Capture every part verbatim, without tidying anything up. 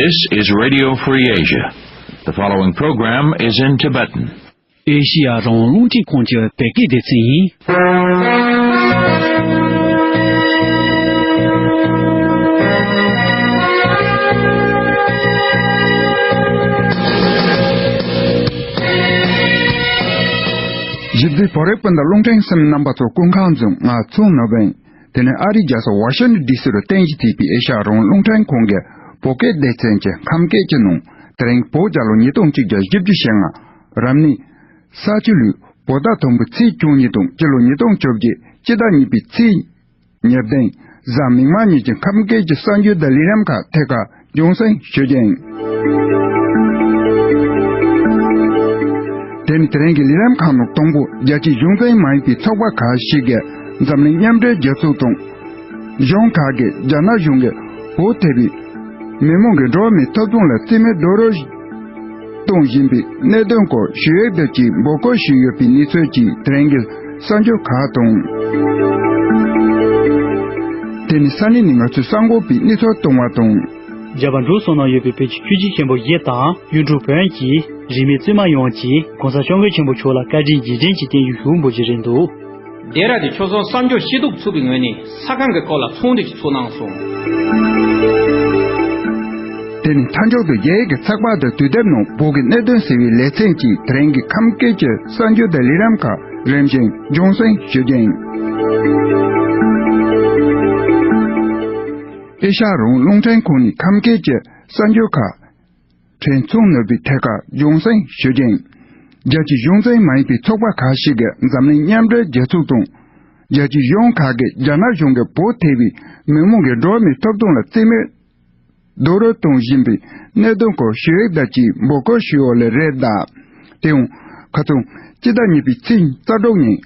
This is Radio Free Asia. The following program is in Tibetan. ཨེ་ཤི་ཡ་རང་དབང་རླུང་འཕྲིན་ཁང་གི་བོད་སྐད་སྡེ་ཚན་ཡིན། གཞིས་རྩེ་བོད་རིགས་སྤུན་ཟླ་རླུང་འཕྲིན་གསན་མི་རྣམ་པ་ཚོ་སྐུ་ཁམས་བཟང་། ང་ཚོང་ནོར་བུ་ཡིན། དེ་ནས་ཨ་རིའི་རྒྱལ་ས་ཝ་ཤིང་ཊོན་ཌི་སི་རུ་རྟེན་གཞི་བྱས་པའི་ཨེ་ཤ་ཡ་རང་དབང་རླུང་འཕྲིན་ཁང་གི་བོད་སྐད་སྡེ་ཚན་གྱི་ཁམས་སྐད་ཀྱི་ནང་། དེ་རིང་བོད་རྒྱལ་ལོ་ཉིས་སྟོང་གཅིག་བརྒྱ་བཞི་བཅུ་ཞེ་ལྔ། རབ་གནས་ས་བྱི་ལོའི་བོད་ཟླ་དང་པོའི་ཚེས་བཅུ་གཉིས་དང་སྤྱི་ལོ་ཉིས་སྟོང་བཅོ་བརྒྱད་སྤྱི་ཟླ་གཉིས་པའི་ཚེས་ཉེར་བདུན་གཟའ་མིག་དམར་ཉིན་གྱི་ཁམས་སྐད་ཀྱི་གསར་འགྱུར་དང་ལས་རིམ་ཁག་ཐད་ཀར་རྒྱང་སྲིང་ཞུ་རྒྱུ་ཡིན། དེ་ནི་དེ་རིང་གི་ལས་རིམ་ཁག་ནང་དང་པོ། རྒྱལ་སྤྱིའི་གཞུང་འཛིན་མ་ཡིན་པའི་ཚོགས་པ་ཁག་ཞིག་གིས་འཛམ་གླིང་མཉམ་འབྲེལ་རྒྱལ་ཚོགས་དང་། གཞུང་ཁག་གིས་རྒྱ་ནག་གཞུང་གིས་བོད་ཐེ་བའི་མི་མང་གི་འགྲོ་བ་མིའི་ཐོབ་ཐང་ལ་རྩིས་མེད་རྡོག་རོལ་གཏོང་བཞིན་པའི་གནད་དོན་སྐོར་ཞུ་ཡིག་དང་བཅས་འབོད་སྐུལ་ཞུས་ཡོད་པའི་གནས་ཚུལ་བཅས་དེ་རིང་གི་གསར་འགྱུར་ཁག་དང་། དེ་ནི་ས་གནས་ནས་ང་ཚོའི་གསར་འགོད་པས་གནས་ཚུལ་བཏང་བ་དང་། རྒྱ་བལ་འབྲུག་གསུམ་ནང་ཡོད་པའི་བོད་ཀྱི་ཆོས་བརྒྱུད་ཆེན་པོ་བཞི་དང་གཡུང་དྲུང་བོན་གྱི་རིས་མེད་བཙུན་མ་ཡོངས་ཀྱིས་གོང་ས་སྐྱབས་མགོན་ཆེན་པོ་མཆོག་ལ་བཀའ་དྲིན་རྗེས་དྲན་གྱི་བརྟན་བཞུགས་ཞུ་འབོད་ཀྱི་རེད་འདུག། སྡེ་ར་དེ་ཆོལ་གསུམ་གསར་འགྱུར་ཤེས་རྟོགས་ཚུགས་པའི་ངོས་ནས་ས་ཁང་གི་སྐོར་ལ་ཚོགས་འདུ་ཞིག་ཚོགས་གནང་སོང་། དེ་ནི་མཐའ་མཇུག་ཏུ་རྒྱ་ཡིག་གི་ཚགས་པར་དང་དུས་དེབ་ནང་བོད་ཀྱི་གནད་དོན་ཟེར་བའི་ལེ་ཚན་གྱིས་དེ་རིང་གི་ཁམས་སྐད་ཀྱི་གསར་འགྱུར་དང་ལས་རིམ་ཁག་རིམ་བཞིན་རྒྱང་སྲིང་ཞུ་རྒྱུ་ཡིན། ཨེ་ཤ་ཡ་རང་དབང་རླུང་འཕྲིན་ཁང་ནས་ཁམས་སྐད་ཀྱི་གསར་འགྱུར་ཁག་ཕྲན་ཚོང་ནོར་བུའི་ཐད་ཀར་རྒྱང་སྲིང་ཞུ་རྒྱུ་ཡིན། རྒྱལ་སྤྱིའི་གཞུང་འཛིན་མ་ཡིན་པའི་ཚོགས་པ་ཁག་ཞིག་གིས་འཛམ་གླིང་མཉམ་འབྲེལ་རྒྱལ་ཚོགས་དང་། རྒྱལ་སྤྱིའི་གཞུང་ཁག་གིས་རྒྱ་ནག་གཞུང་གིས་བོད་ཐེ་བའི་མི་མང་གི་འགྲོ་བ་མིའི་ཐོབ་ཐང་ལ་རྩིས་མེད་རྡོག་རོལ་གཏོང་བཞིན་པའི་གནད་དོན་སྐོར་ཞུ་ཡིག་དང་བཅས་འབོད་སྐུལ་ཞུས་ཡོད་ལེ་རེད་གདའ། དེ་ཡང་ཁ་སང་སྤྱི་ཟླ་གཉིས་པའི་ཚེས་རྩ་དྲུག་ཉིན།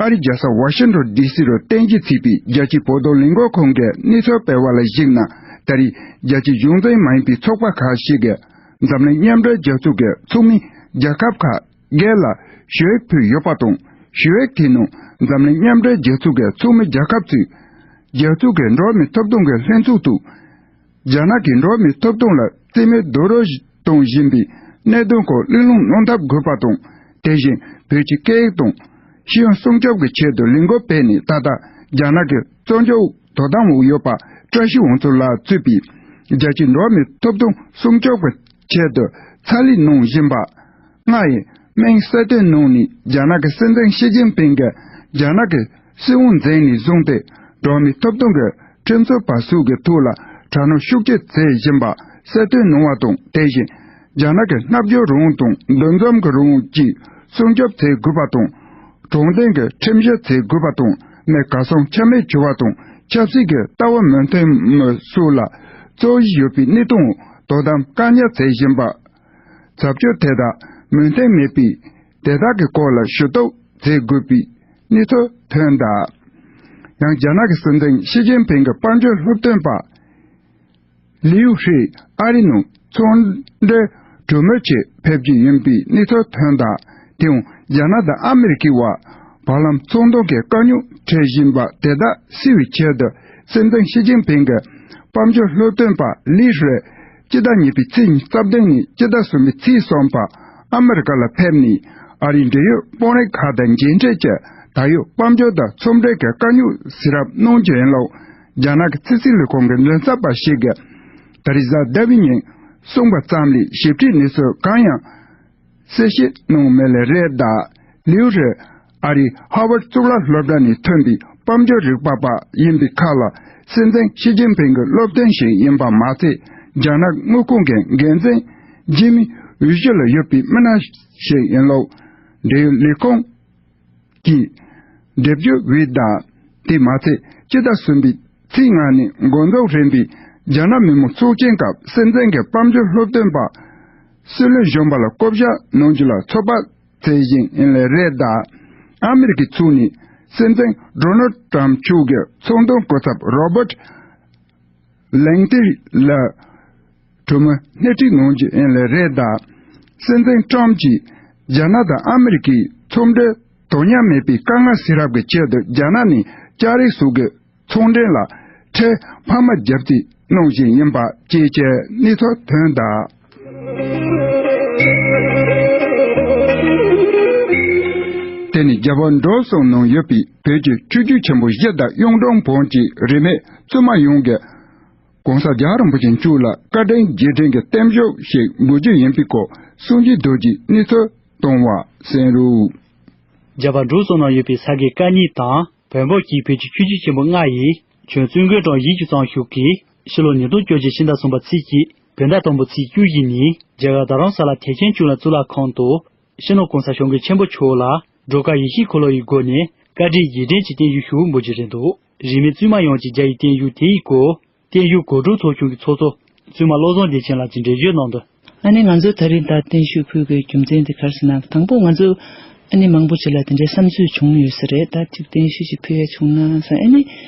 ཨ་རིའི་རྒྱལ་ས་ཝ་ཤིང་ཊོན་ཌི་སི་རུ་རྟེན་གཞི་བྱས་པའི་རྒྱལ་སྤྱིའི་བོད་དོན་ལས་འགུལ་ཁང་གིས་གནས་ཚུལ་སྤེལ་བ་ལ་གཞིགས་ན། ད་རེས་རྒྱལ་སྤྱིའི་གཞུང་འཛིན་མ་ཡིན་པའི་ཚོགས་པ་ཁག་ཞིག་གིས་འཛམ་གླིང་མཉམ་འབྲེལ་རྒྱལ་ཚོགས་ཀྱི་ཚོགས་མི་རྒྱལ་ཁབ་ཁག་བརྒྱད་ལ་ཞུ་ཡིག་ཕུལ་ཡོད་པ་དང་། ཞུ་ཡིག་དེའི་ནང་འཛམ་གླིང་མཉམ་འབྲེལ་རྒྱལ་ཚོགས་ཀྱི་ཚོགས་མི་རྒྱལ་ཁབ་ཚོས་རྒྱལ་ཚོགས་ཀྱི་འགྲོ་བ་མིའི་ཐོབ་ཐང་གི་ལྷན་ཚོགས་དུ། རྒྱ་ནག་གིས་འགྲོ་བ་མིའི་ཐོབ་ཐང་ལ་རྩིས་མེད་རྡོག་རོལ་གཏོང་བཞིན་པའི་གནད་དོན་སྐོར་གླེང་སློང་གནང་ཐབས་དགོས་པ་དང་། དེ་བཞིན་བོད་ཀྱི་སྐད་ཡིག་དང་ཤེས་ཡོན་སྲུང་སྐྱོབ་ཀྱི་ཆེད་དུ་ལས་འགུལ་སྤེལ་ནས། ད་ལྟ་རྒྱ་ནག་གི་བཙོན་འཇུག་དོ་དམ་འོག་ཡོད་པ་བཀྲ་ཤིས་དབང་ཕྱུག་ལགས་གཙོས་པའི་རྒྱལ་སྤྱིའི་འགྲོ་བ་མིའི་ཐོབ་ཐང་སྲུང་སྐྱོབ་ཀྱི་ཆེད་དུ་ཕྱག་ལས་གནང་བཞིན་པ་ལྔ་ཡི་མིང་གསལ་སྟོན་གནང་ནས། རྒྱ་ནག་གི་སྲིད་འཛིན་ཞི་ཅིན་ཕིང་གིས་རྒྱ་ནག་གི་སྲིད་དབང་འཛིན་ནས་བཟུང་སྟེ། འགྲོ་བ་མིའི་ཐོབ་ཐང་གི་ཁྲིམས་རྩོད་པ་སོགས་ཀྱི་ཐོག་ལ་དྲག་གནོན་ཤུགས་ཆེ་བྱེད་བཞིན་པ་གསལ་སྟོན་གནང་བ་དང་། དེ་བཞིན་རྒྱ་ནག་གི་སྨྲ་བརྗོད་རང་དབང་དང་འདུ་འཛོམས་ཀྱི་རང་དབང་བཅས་སྲུང་སྐྱོབ་བྱེད་དགོས་པ་དང་། དྲང་བདེན་གྱི་ཁྲིམས་གཞི་བྱེད་དགོས་པ་དང་། མི་གར་སོང་ཆ་མེད་བྱུང་བ་དང་། ཆབ་སྲིད་ཀྱི་ལྟ་བ་མི་མཐུན་མི་སོགས་ལ་རྩོད་གཞི་ཡོད་པའི་གནས་སྟངས་དོ་དམ་བཀག་ཉར་བྱེད་བཞིན་པ། བྱ་སྤྱོད་དེ་དག་མོས་མཐུན་མེད་པའི་དེ་དག་གི་སྐོར་ལ་ཞུ་གཏུག་བྱེད་དགོས་པའི་གནས་ཚུལ་ཐོན་གདའ། ཡང་རྒྱ་ནག་གི་སྲིད་འཛིན་ཞི་ཅིན་ཕིང་གི་དཔལ་འབྱོར་སློབ་སྟོན་པ་ལིའུ་ཧྲེ་ཨ་རི་ནང་ཚོང་འབྲེལ་གྲོས་མོལ་ཆེད་ཕེབས་ཀྱི་ཡིན་པའི་གནས་ཚུལ་ཐོན་གདའ། དེ་ཡང་རྒྱ་ནག་དང་ཨ་མི་རི་ཀའི་བར་བར་ལམ་ཚོང་དོན་གྱི་དཀའ་རྙོག་འཕྲད་བཞིན་པ་དེ་དག་སེལ་བའི་ཆེད་དུ། སྲིད་འཛིན་ཞི་ཅིན་ཕིང་གི་དཔལ་འབྱོར་སློབ་སྟོན་པ་ལིའུ་ཧྲེ་སྤྱི་ཟླ་གཉིས་པའི་ཚེས་རྩ་བདུན་ནས་སྤྱི་ཟླ་གསུམ་པའི་ཚེས་གསུམ་བར་ཨ་མི་རི་ཀ་ལ་ཕེབས་ནས། ཨ་རིའི་འབྲེལ་ཡོད་དཔོན་རིགས་ཁག་དང་མཇལ་འཕྲད་ཀྱིས་ད་ཡོད་དཔལ་འབྱོར་དང་ཚོང་འབྲེལ་གྱི་དཀའ་རྙོག་གསལ་རབ་གནང་རྒྱུ་ཡིན་ལུགས་རྒྱ་ནག་གི་ཕྱི་སྲིད་ལས་ཁུངས་ཀྱི་མགྲིན་ཚབ་པ་ཞིག་གིས་ད་རེས་གཟའ་ཟླ་བའི་ཉིན་གསུངས་པ་ཙམ་ལས་ཞིབ་ཕྲའི་གནས་ཚུལ་གང་ཡང་གསལ་བཤད་གནང་མེད་ལེ་རེད་གདའ། ལིའུ་ཧྲེ་ཨ་རིའི་ཧ་ཝར་ཌི་གཙུག་ལག་སློབ་གྲྭ་ནས་ཐོན་པའི་དཔལ་འབྱོར་རིག་པ་པ་ཡིན་པའི་ཁར་ལ། སྲིད་འཛིན་ཞི་ཅིན་ཕིང་གི་སློབ་སྟོན་ཞིག་ཡིན་པ་མ་ཚད། རྒྱ་ནག་དངུལ་ཁང་གི་འགན་འཛིན་འཇིགས་མེད་འོས་གཞི་ལ་ཡོད་པའི་མི་སྣ་ཞིག་ཡིན་ལུགས་འབྲེལ་ཡོད་ལས་ཁུངས་ཀྱིས་འགྲེལ་བརྗོད་འབུལ་གདའ། དེ་མ་ཚད་སྤྱི་ཟླ་གསུམ་པའི་ཚེས་ལྔ་ནས་འགོ་འཛུགས་རིམ་པའི་རྒྱ་ནག་མི་དམངས་ཚོགས་ཆེན་སྐབས་སྲིད་འཛིན་གྱི་དཔལ་འབྱོར་སློབ་སྟོན་པ་སྲིད་བློན་གཞོན་པ་ལ་བསྐོ་བཞག་གནང་རྒྱུ་ལ་ཚོད་དཔག་བྱེད་བཞིན་ཡིན་ལེ་རེད་གདའ། ཨ་མི་རི་ཀའི་ཚོགས་ནས་སྲིད་འཛིན་ཌོ་ནལ་ཊམ་མཆོག་གི་ཚོང་དོན་སྐུ་ཚབ་རོ་བར་ལེང་ཏི་ལ་གྲོས་མོལ་སྣེ་ཁྲིད་གནང་རྒྱུ་ཡིན་ལེ་རེད་གདའ། སྲིད་འཛིན་ཊམ་གྱིས་རྒྱ་ནག་དང་ཨ་མི་རི་ཀའི་ཚོང་འབྲེལ་དོ་མཉམ་མེད་པའི་དཀའ་ངལ་སེལ་རབས་ཀྱི་ཆེད་དུ་རྒྱ་ནག་ནས་ལྕགས་རིགས་སོགས་ཀྱི་ཚོང་འབྲེལ་ལ་ཁྲལ་འཕར་མ་བརྒྱབ་སྟེ། གནང་བཞིན་ཡིན་པ་བཅས་ཀྱི་གནས་ཚུལ་ཐོན་གདའ། དེ་ནི་རྒྱ་བལ་འབྲུག་གསུམ་ནང་ཡོད་པའི་བོད་ཀྱི་ཆོས་བརྒྱུད་ཆེན་པོ་བཞི་དང་གཡུང་དྲུང་བོན་གྱི་རིས་མེད་བཙུན་མ་ཡོངས་ཀྱིས་༸གོང་ས་༸རྒྱལ་བ་རིན་པོ་ཆེ་མཆོག་ལ་བཀའ་དྲིན་རྗེས་དྲན་གྱི་བརྟན་བཞུགས་ཤིག་འབུལ་རྒྱུ་ཡིན་པའི་སྐོར་གསུང་ཆོས་རྡོ་རྗེས་གནས་ཚུལ་གཏོང་བ་གསན་རོགས། རྒྱ་བལ་འབྲུག་གསུམ་ནང་ཡོད་པའི་ས་དགེ་བཀའ་རྙིང་དང་བོན་པོ་བཅས་བོད་ཀྱི་ཆོས་བརྒྱུད་ཆེན་པོ་ལྔ་ཡིས་བྱོན་བཙུན་དགོན་གྲོང་བཞི་བཅུ་ཙམ་བཞུགས་ཀྱིས། ཕྱི་ལོ་ཉིས་སྟོང་བཅོ་བརྒྱད་ཕྱི་ཟླ་གསུམ་པ་ཚེས་གཅིག་བོད་ཟླ་དང་པོ་ཚེས་བཅུ་བཞི་ཉིན་རྒྱ་གར་རྡ་རམ་ས་ལ་ཐེག་ཆེན་གཙུག་ལག་གཙུག་ལག་ཁང་དུ། སྤྱི་ནོར་༸གོང་ས་༸སྐྱབས་མགོན་ཆེན་པོ་མཆོག་ལ་བགྲོ་གར་ཡིད་བཞིན་འཁོར་ལོ་ཡི་སྒོ་ནས་བཀའ་དྲིན་རྗེས་དྲན་གྱི་བརྟན་བཞུགས་ཞུ་འབུལ་རྒྱུ་རེད་འདུག་རིས་མེད་བཙུན་མ་ཡོངས་ཀྱིས་རྒྱ་ཡིག་བརྟན་བཞུགས་དེ་ཡི་སྐོར། བརྟན་བཞུགས་གོ་སྒྲིག་ཚོགས་ཆུང་གི་ཚོགས་གཙོ་བཙུན་མ་བློ་བཟང་བདེ་ཆེན་ལགས་ཀྱིས་འགྲེལ་བརྗོད་གནང་དོན། ཨ་ནི་ང་ཚོ་ད་རིང་ད་བརྟན་བཞུགས་ཕུལ་དགོས་རྒྱུ་མཚན་དེ་ག་རེ་ཟེར་ན། དང་པོ་ང་ཚོ་ཨ་ནི་མང་པོ་ཅིག་ལ་དེ་འདྲའི་བསམ་ཚུལ་བྱུང་ཡོད་ས་རེད། ད་ཅིག་བརྟན་བཞུགས་ཅིག་ཕུལ་ཡ་བྱུང་ན་ཟེར། ཨ་ནི་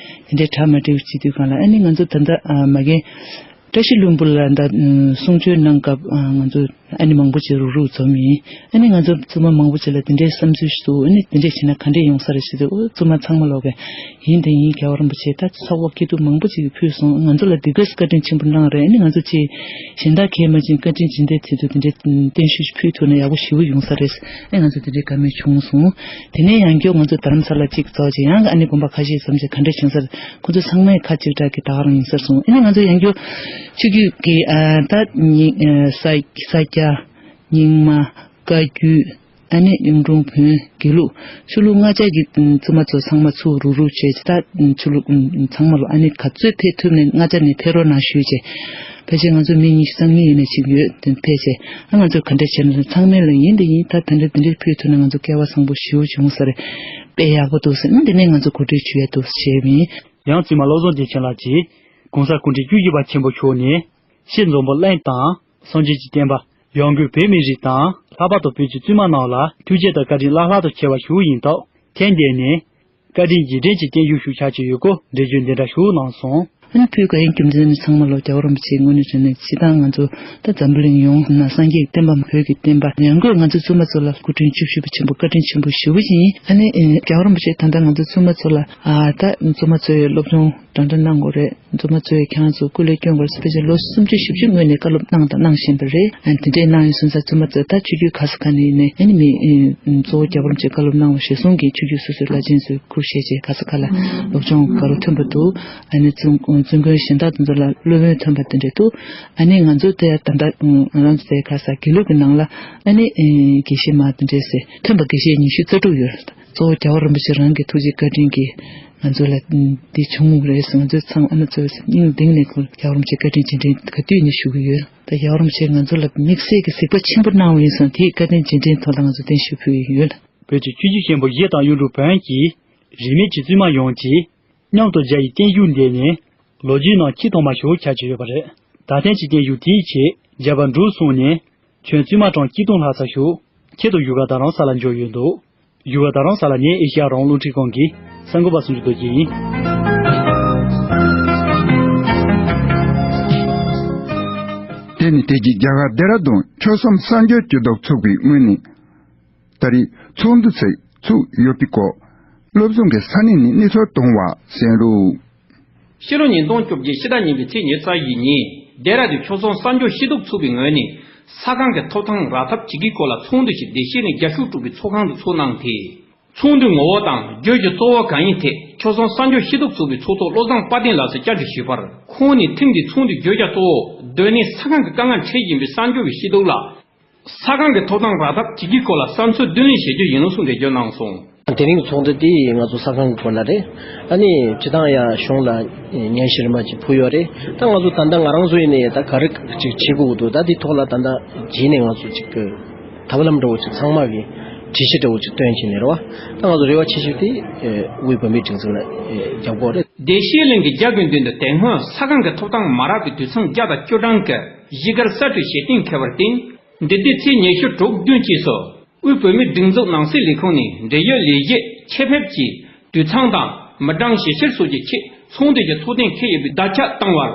དེ་འདྲའི་གྲ་མ་འགྲིག་བྱེད་དུས་སྒང་ལ། ཨ་ནི་ང་ཚོ་ད་ལྟ་ཨ་མ་རྒན་བཀྲ་ཤིས་ལྷུན་པོ་ལ་ད་གསུང་ཆོས་གནང་སྐབས་ཨ་ང་ཚོ་ཨ་ནི་མང་པོ་ཅིག་རུག་རུག་འཛོམས་ཡིན། ཨ་ནི་ང་ཚོ་བཙུན་མ་མང་པོ་ཅིག་ལ་དེ་འདྲའི་བསམ་ཚུལ་ཞིག་འདུག་ཨ་ནི་དེ་འདྲས་བྱས་ན་ག་འདྲས་ཡོང་ས་རེད་ཟེར་དུས། ཨོ་བཙུན་མ་ཚང་མ་ལོག་གི་ཡིན་དང་ཡིན། རྒྱལ་བ་རིན་པོ་ཆེ་ད་ཚོགས་པ་སྐྱིད་སྡུག་མང་པོ་ཅིག་ཕུལ་སོང་། ང་ཚོ་ལ་འདི་གས་བཀའ་དྲིན་ཆེན་པོ་གནང་རེད། ཨ་ནི་ང་ཚོ་ཅིག་གཞན་དག་གས་མ་ཕྱིན་བཀའ་དྲིན་རྗེས་དྲན་ཚིག་ཐོ་དེ་འདྲའི་བརྟན་བཞུགས་ཕུལ་ཐུབ་ན་ཡག་པོ་ཞེ་པོ་ཡོང་ས་རེད། ཨ་ང་ཚོ་དེ་འདྲའི་བཀའ་མོལ་བྱུང་སོང་། དེ་ནས་ཡང་བསྐྱར་ང་ཚོ་རྡ་རམ་ས་ལ་གཅིག་ཚོགས་ཅིག་ཡང་ཨ་ནི་དགོན་པ་ཁ་ཤས་ཙམ་ཅིག་ག་འདྲ་བྱུང་ས་རེད། ཁོ་ཚོ་ཚང་མས་ཁ་གཅིག་གྲགས་ཀྱི་ད་ག་རང་ཡིན་ས་རེད་གསུངས། ཨ་ནི་ང་ཚོ་ཡང་བསྐྱར་ཆོས་བརྒྱུད་ཀྱི་ཨ་ད་ཉི་ཨ་ས་ས་སྐྱ་རྙིང་མ་བཀའ་བརྒྱུད། ཨ་ནི་གཡུང་དྲུང་བོན་དགེ་ལུགས་ཆོས་ལུགས་ལྔ་ཆ་གི་བཙུན་མ་ཚོ་ཚང་མ་ཚུར་རུག་རུག་བྱས་ད་ཆོས་ལུགས་ཚང་མ་ལོ་ཨ་ནི་ག་ཚོད་ཕེབས་ཐུབ་ནས་ལྔ་ཆ་ནས་ཕེབས་རོགས་གནང་ཞུས་བྱས། ཕལ་ཆེར་ང་ཚོ་མི་ཉི་ཤུ་རྩ་གཉིས་ཡས་མས་ཅིག་ཡོད་དེ་ཕལ་ཆེར། ཨ་ང་ཚོས་ག་འདྲ་བྱས་ན་ཚང་མས་ལ་ཡིན་དེ་ཡིན། ད་དེ་འདྲ་དེ་འདྲ་ཕེབས་ཐུབ་ན་ང་ཚོ་སྐལ་བ་བཟང་པོ་ཞེ་པོ་བྱུང་ས་རེད། དཔེ་ཡག་པོ་འདུག་ཟེར། ཨ་འདི་ནས་ང་ཚོ་གོ་སྒྲིག་ཞུ་ཡ་འདུག་བྱས་མིན། ཡང་བཙུན་མ་བློ་བཟང་བདེ་ཆེན་ལགས་ཀྱིས་༸གོང་ས་སྐུ་ཕྲེང་བཅུ་བཞི་པ་ཆེན་པོ་མཆོག་ནས་ཤེས་འཛོམས་པོ་གླིང་དང་། སངས་རྒྱས་ཀྱི་བསྟན་པ། ཡང་སྒོས་བོད་མི་རིགས་དང་ལྷག་པར་དུ་བོད་ཀྱི་བཙུན་མ་རྣམས་ལ་ཐུགས་རྗེ་དང་བཀའ་དྲིན་བླ་ལྷག་ཏུ་ཆེ་བ་ཞུ་བ་ཡིན་སྟབས། ཐེངས་འདི་ནས་བཀའ་དྲིན་རྗེས་དྲན་གྱི་བརྟན་བཞུགས་ཞུ་འཆར་གྱི་ཡོད་སྐོར་འགྲེལ་བརྗོད་འདི་འདྲ་ཞུ་གནང་སོང་། ཨ་ནི་ཕུལ་དགོས་ཡིན་རྒྱུ་མཚན་ནི་ཚང་མ་ལོ་རྒྱལ་བ་རིན་པོ་ཆེའི་ངོས་ནས་བྱས་ནས་སྤྱི་བཏང་ང་ཚོ་ད་འཛམ་བུ་གླིང་ཡོངས་ན་སངས་རྒྱས་ཀྱི་བསྟན་པ་བོད་ཀྱི་བསྟན་པ་ཡང་སྒོས་ང་ཚོ་བཙུན་མ་ཚོ་ལ་སྐུ་ཕྲེང་བཅུ་བཞི་པ་ཆེན་པོ་བཀའ་དྲིན་ཆེན་པོ་ཞུ་བ་ཡིན། ཨ་ནི་རྒྱལ་བ་རིན་པོ་ཆེ་ད་ལྟ་ང་ཚོ་བཙུན་མ་ཚོ་ལ་ཨ་ད་བཙུན་མ་ཚོའི་སློབ་སྦྱོང་འདྲ་འདྲ་གནང་དགོས་རེད། བཙུན་མ་ཚོས་ཁྱེད་རང་ཚོ་སྐུ་ལས་སྐྱོན་དགོས་སྤེ་ཆ་ལོ་སུམ་ཅུ་བཞི་བཅུ་སྔོན་ནས་བཀའ་སློབ་གནང་དང་གནང་བཞིན་པ་རེད། ཨ་དེ་འདྲའི་གནང་ཡོད་སོང་ཙང་བཙུན་མ་ཚོ་ད་ཆོས་བརྒྱུད་ག་ས་ག་ནས་ཡིན་ནའི་ཨ་ནི་མི་གཙོ་བོ་རྒྱལ་བ་རིན་པོ་ཆེས་བཀའ་སློབ་གནང་བ་གཞིར་བཟུང་གིས་ཆོས་བརྒྱུད་སོ་སོའི་བླ་ཆེན་ཚོས་ཁུར་བཞེས་བྱས་ག་ས་ག་ལ་སློབ་སྦྱོང་ག་རུ་ཐོན་པ་འདུག་ཨ་ནི་བཙུན་བཙུན་དགོན་གཞན་དག་དེ་ཚོ་ལ་སློབ་དཔོན་ཐོན་པ་དེ་འདྲ་འདུག་ཨ་ནི་ང་ཚོ་དེ་ད་ལྟ་ང་རང་ཚོ་དེ་ག་ས་དགེ་ལུགས་ཀྱི་ནང་ལ་ཨ་ནི་དགེ་བཤེས་མ་དེ་འདྲས་ཟེར་ཐོན་པ་དགེ་བཤེས་ཉི་ཤུ་རྩ་དྲུག་ཡོད། གཙོ་བོ་རྒྱལ་བ་རིན་པོ་ཆེ་རང་གི་ཐུགས་རྗེ་བཀའ་དྲིན་གྱིས་ང་ཚོ་ལ་འདི་བྱུང་རེད་ཟེར། ང་ཚོ་ཚང་ཨ་ནི་ཚོ་སྙིང་གཏིང་ནས་ཁོང་རྒྱལ་བ་རིན་པོ་ཆེ་བཀའ་དྲིན་རྗེས་དྲན་ག་དུས་ནས་ཞུ་གི་ཡོད། ད་རྒྱལ་བ་རིན་པོ་ཆེ་ང་ཚོ་ལ་དམིགས་བསལ་གྱི་གཟིགས་པ་ཆེན་པོ་གནང་བ་ཡིན་ཙང་དེའི་བཀའ་དྲིན་རྗེས་དྲན་ཐོག་ལ་ང་ཚོ་བརྟན་བཞུགས་ཕུལ་གྱི་ཡོད། བོད་ཀྱི་ཆོས་བརྒྱུད་ཆེན་པོ་བཞི་དང་གཡུང་དྲུང་བོན་གྱི་རིས་མེད་ཀྱི་བཙུན་མ་ཡོངས་ཀྱིས་མཉམ་དུ་མཇལ་བའི་བརྟན་བཞུགས་འདི་ནི་ལོ་རྒྱུས་ནང་ཆེས་ཐོག་མ་ཞིག་ཆགས་ཀྱི་ཡོད་པ་རེད། ད་ཐེངས་ཀྱི་བརྟན་བཞུགས་དེའི་ཆེད་རྒྱ་བལ་འབྲུག་གསུམ་ནས་ཁྱོན་བཙུན་མ་གྲངས་བཅུ་སྟོང་ལྷག་ཙམ་ཞིག་ཁྱེད་དང་བཞུགས་སྒར་རྡ་རམ་ས་ལར་འབྱོར་ཡོད་འདུག་བཞུགས་སྒར་རྡ་རམ་ས་ལ་ནས་ཨེ་ཤེ་ཡ་རང་དབང་རླུང་འཕྲིན་ཁང་གི་གསར་འགོད་པ་སུམ་ཅུ་རྡོ་རྗེ་ཡིན། དེ་ནི་དེ་རྗེས་རྒྱ་གར་ལྡེ་ར་ལྡུན་ཆོལ་གསུམ་གསར་འགྱུར་སྤྱི་ཚོགས་ཚོགས་པའི་ངོས་ནས་ད་རེས་ཚོགས་འདུ་ཚོགས་ཚུགས་ཡོད་པའི་སྐོར་སློབ་སྦྱོང་གི་ས་གནས་ནས་གནས་ཚུལ་གཏོང་བ་གསན་རོགས། ཕྱི་ལོ་ཉིས་སྟོང་བཅོ་བརྒྱད་ཕྱི་ཟླ་གཉིས་པའི་ཚེས་ཉེར་གཅིག་ཉིན་ལྡེ་ར་ལྡུན་ཆོལ་གསུམ་གསར་འགྱུར་སྤྱི་ཚོགས་ཚོགས་པའི་ངོས་ནས་ས་ཁང་གི་ཐོབ་ཐང་རག་ཐབས་བྱེད་ཀྱི་སྐོར་ལ་ཚོགས་འདུ་ཞིག་བདེ་སྐྱིད་གླིང་རྒྱ་ཤོག་དྲུག་པའི་ཚོགས་ཁང་དུ་ཚོགས་གནང་སྟེ། ཚོགས་འདུའི་ངོ་བོ་དང་བརྗོད་གཞི་གཙོ་བོ་གང་ཡིན་ཐད་ཆོལ་གསུམ་གསར་འགྱུར་སྤྱི་ཚོགས་ཚོགས་པའི་ཚོགས་གཙོ་བློ་བཟང་དཔལ་ལྡན་ལགས་སུ་བསྐྱར་ཞིབ་ཞུས་པར། ཁོང་ནས་ཐེངས་འདིའི་ཚོགས་འདུའི་བརྗོད་བྱ་གཙོ་བོ་སྡོད་གནས་ས་ཁང་གི་དཀའ་ངལ་འཕྲད་བཞིན་པའི་གསར་འགྱུར་བའི་སྤྱི་ཚོགས་ལ། ས་ཁང་གི་ཐོབ་ཐང་རག་ཐབས་བྱེད་ཀྱི་སྐོར་ལ་བསམ་ཚུལ་བསྡུ་ལེན་བྱེད་རྒྱུ་ཡིན་ལུགས་སུ་འགྲེལ་བརྗོད་གནང་སོང་། དེ་རིང་གི་ཚོགས་འདུ་དེ་ང་ཚོ་ས་ཁང་གི་སྐོར་ལ་རེད། ཨ་ནི་སྤྱི་བཏང་ཡང་གཞུང་ལ་སྙན་ཞུ་རིམ་པ་ཅིག་ཕུལ་ཡོད་རེད། ད་ང་ཚོ་ད་ལྟ་ང་རང་ཚོ་ཡིན་ནའི་ད་ག་རེ་ཅིག་བྱེད་དགོས་འདུག་ད་འདི་ཐོག་ལ་ད་ལྟ་རྗེས་ནས་ང་ཚོ་ཅིག་ཐབས་ལམ་འདྲ་བོ་ཅིག་ཚང་མ་གི་དྲི་གཞི་འདྲ་བོ་ཅིག་བཏོན་བྱས་ནས་རེད་བ། ད་ང་ཚོ་རེ་བ་ཆེ་ཤོས་དེ་དབུས་བོད་མིའི་སྒྲིག་འཛུགས་ལ་རྒྱབ་དགོས་རེད། བདེ་སྐྱིད་གླིང་གི་རྒྱ་དགོན་མདུན་དུ་དེ་སྔོན་ས་ཁང་གི་ཐོབ་ཐང་མ་རག་པའི་དུད་ཚང་བརྒྱ་དང་བཅུ་གྲངས་ཀྱི་གཞིས་སྒར་གསར་སྤྲོད་བྱེད་གཏན་འཁེལ་བར་བརྟེན། འདི་ཟླའི་ཚེས་ཉི་ཤུ་དྲུག་བདུན་བཅས་སུ་དབུས་བོད་མིའི་སྒྲིག་འཛུགས་ནང་སྲིད་ལས་ཁུངས་ནས་འབྲེལ་ཡོད་ལས་བྱེད་ཆེད་ཕེབས་ཀྱིས་དུད་ཚང་དང་མི་གྲངས་ཞིབ་བཤེར་སོགས་ཀྱི་ཆེད་ཚོགས་འདུ་ཞིག་ཚོགས་གཏན་འཁེལ་ཡོད་པའི་བརྡ་ཁྱབ་བཏང་བར།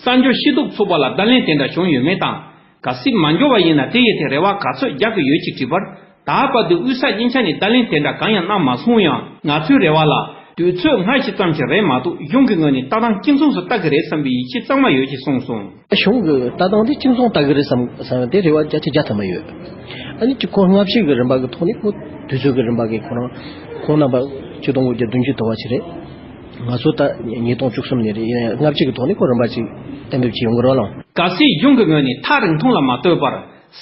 གསར་འགྱུར་ཤེས་རྟོགས་ཚོགས་པ་ལ་བརྡ་ལན་དེ་འདྲ་བྱུང་ཡོད་མེད་དང་། གལ་སྲིད་མ་འབྱོར་བ་ཡིན་ན་དེ་ཡི་ཐད་རེ་བ་ག་ཚོད་རྒྱག་གི་ཡོད་ཅེས་དྲིས་པར། ད་བར་དུ་དབུས་ས་གཉིས་ཆ་ནས་བརྡ་ལན་དེ་འདྲ་གང་ཡང་གནང་མ་སོང་ཡང་། ང་ཚོའི་རེ་བ་ལ་ དུས་ཚོད་སྔ་ཕྱི་ཙམ་ཞིག་རེད་མ་གཏོགས་གཞུང་གི་ངོས་ནས་ལྟ་སྟངས་གཅིག་མཚུངས་སུ་ལྟ་གི་རེད་བསམ་པའི་ཡིད་ཆེས་གཙང་མ་ཡོད་ཅེས་གསུངས་སོང་། གཞུང་གི་ལྟ་སྟངས་དེ་གཅིག་མཚུངས་ལྟ་གི་རེད་བསམ་བསམ་དེ་རེ་བ་བརྒྱ་ཆ་བརྒྱ་ཐམ་པ་ཡོད། ཨ་ནི་ཁོ་སྔ་ཕྱི་གི་རིམ་པ་གི་ཐོག་ནས་ཁོ་དུས་ཚོད་ཀྱི་རིམ་པ་གི་ཁོ་རང་ཁོང་རྣམ་པ་ཆིག་སྟོང་དགུ་བརྒྱ་བདུན་ཅུ་དོ་བ་ཞིག་རེད། ང་ཚོ་ད་ཉིས་སྟོང་བཅུ་གསུམ་ནས་རེད། ཡིན་ན་ཡང་སྔ་ཕྱི་གི་ཐོག་ནས་ཁོ་རིམ་པ་ཅིག་གཏན་འབེབས་བྱས་ཡོང་གི་རེད་ལགས། གལ་སྲིད་གཞུང་གི་ངོས་ནས་ཐག་རིང་ཐུང་ལ་མ་ལྟོས་པར་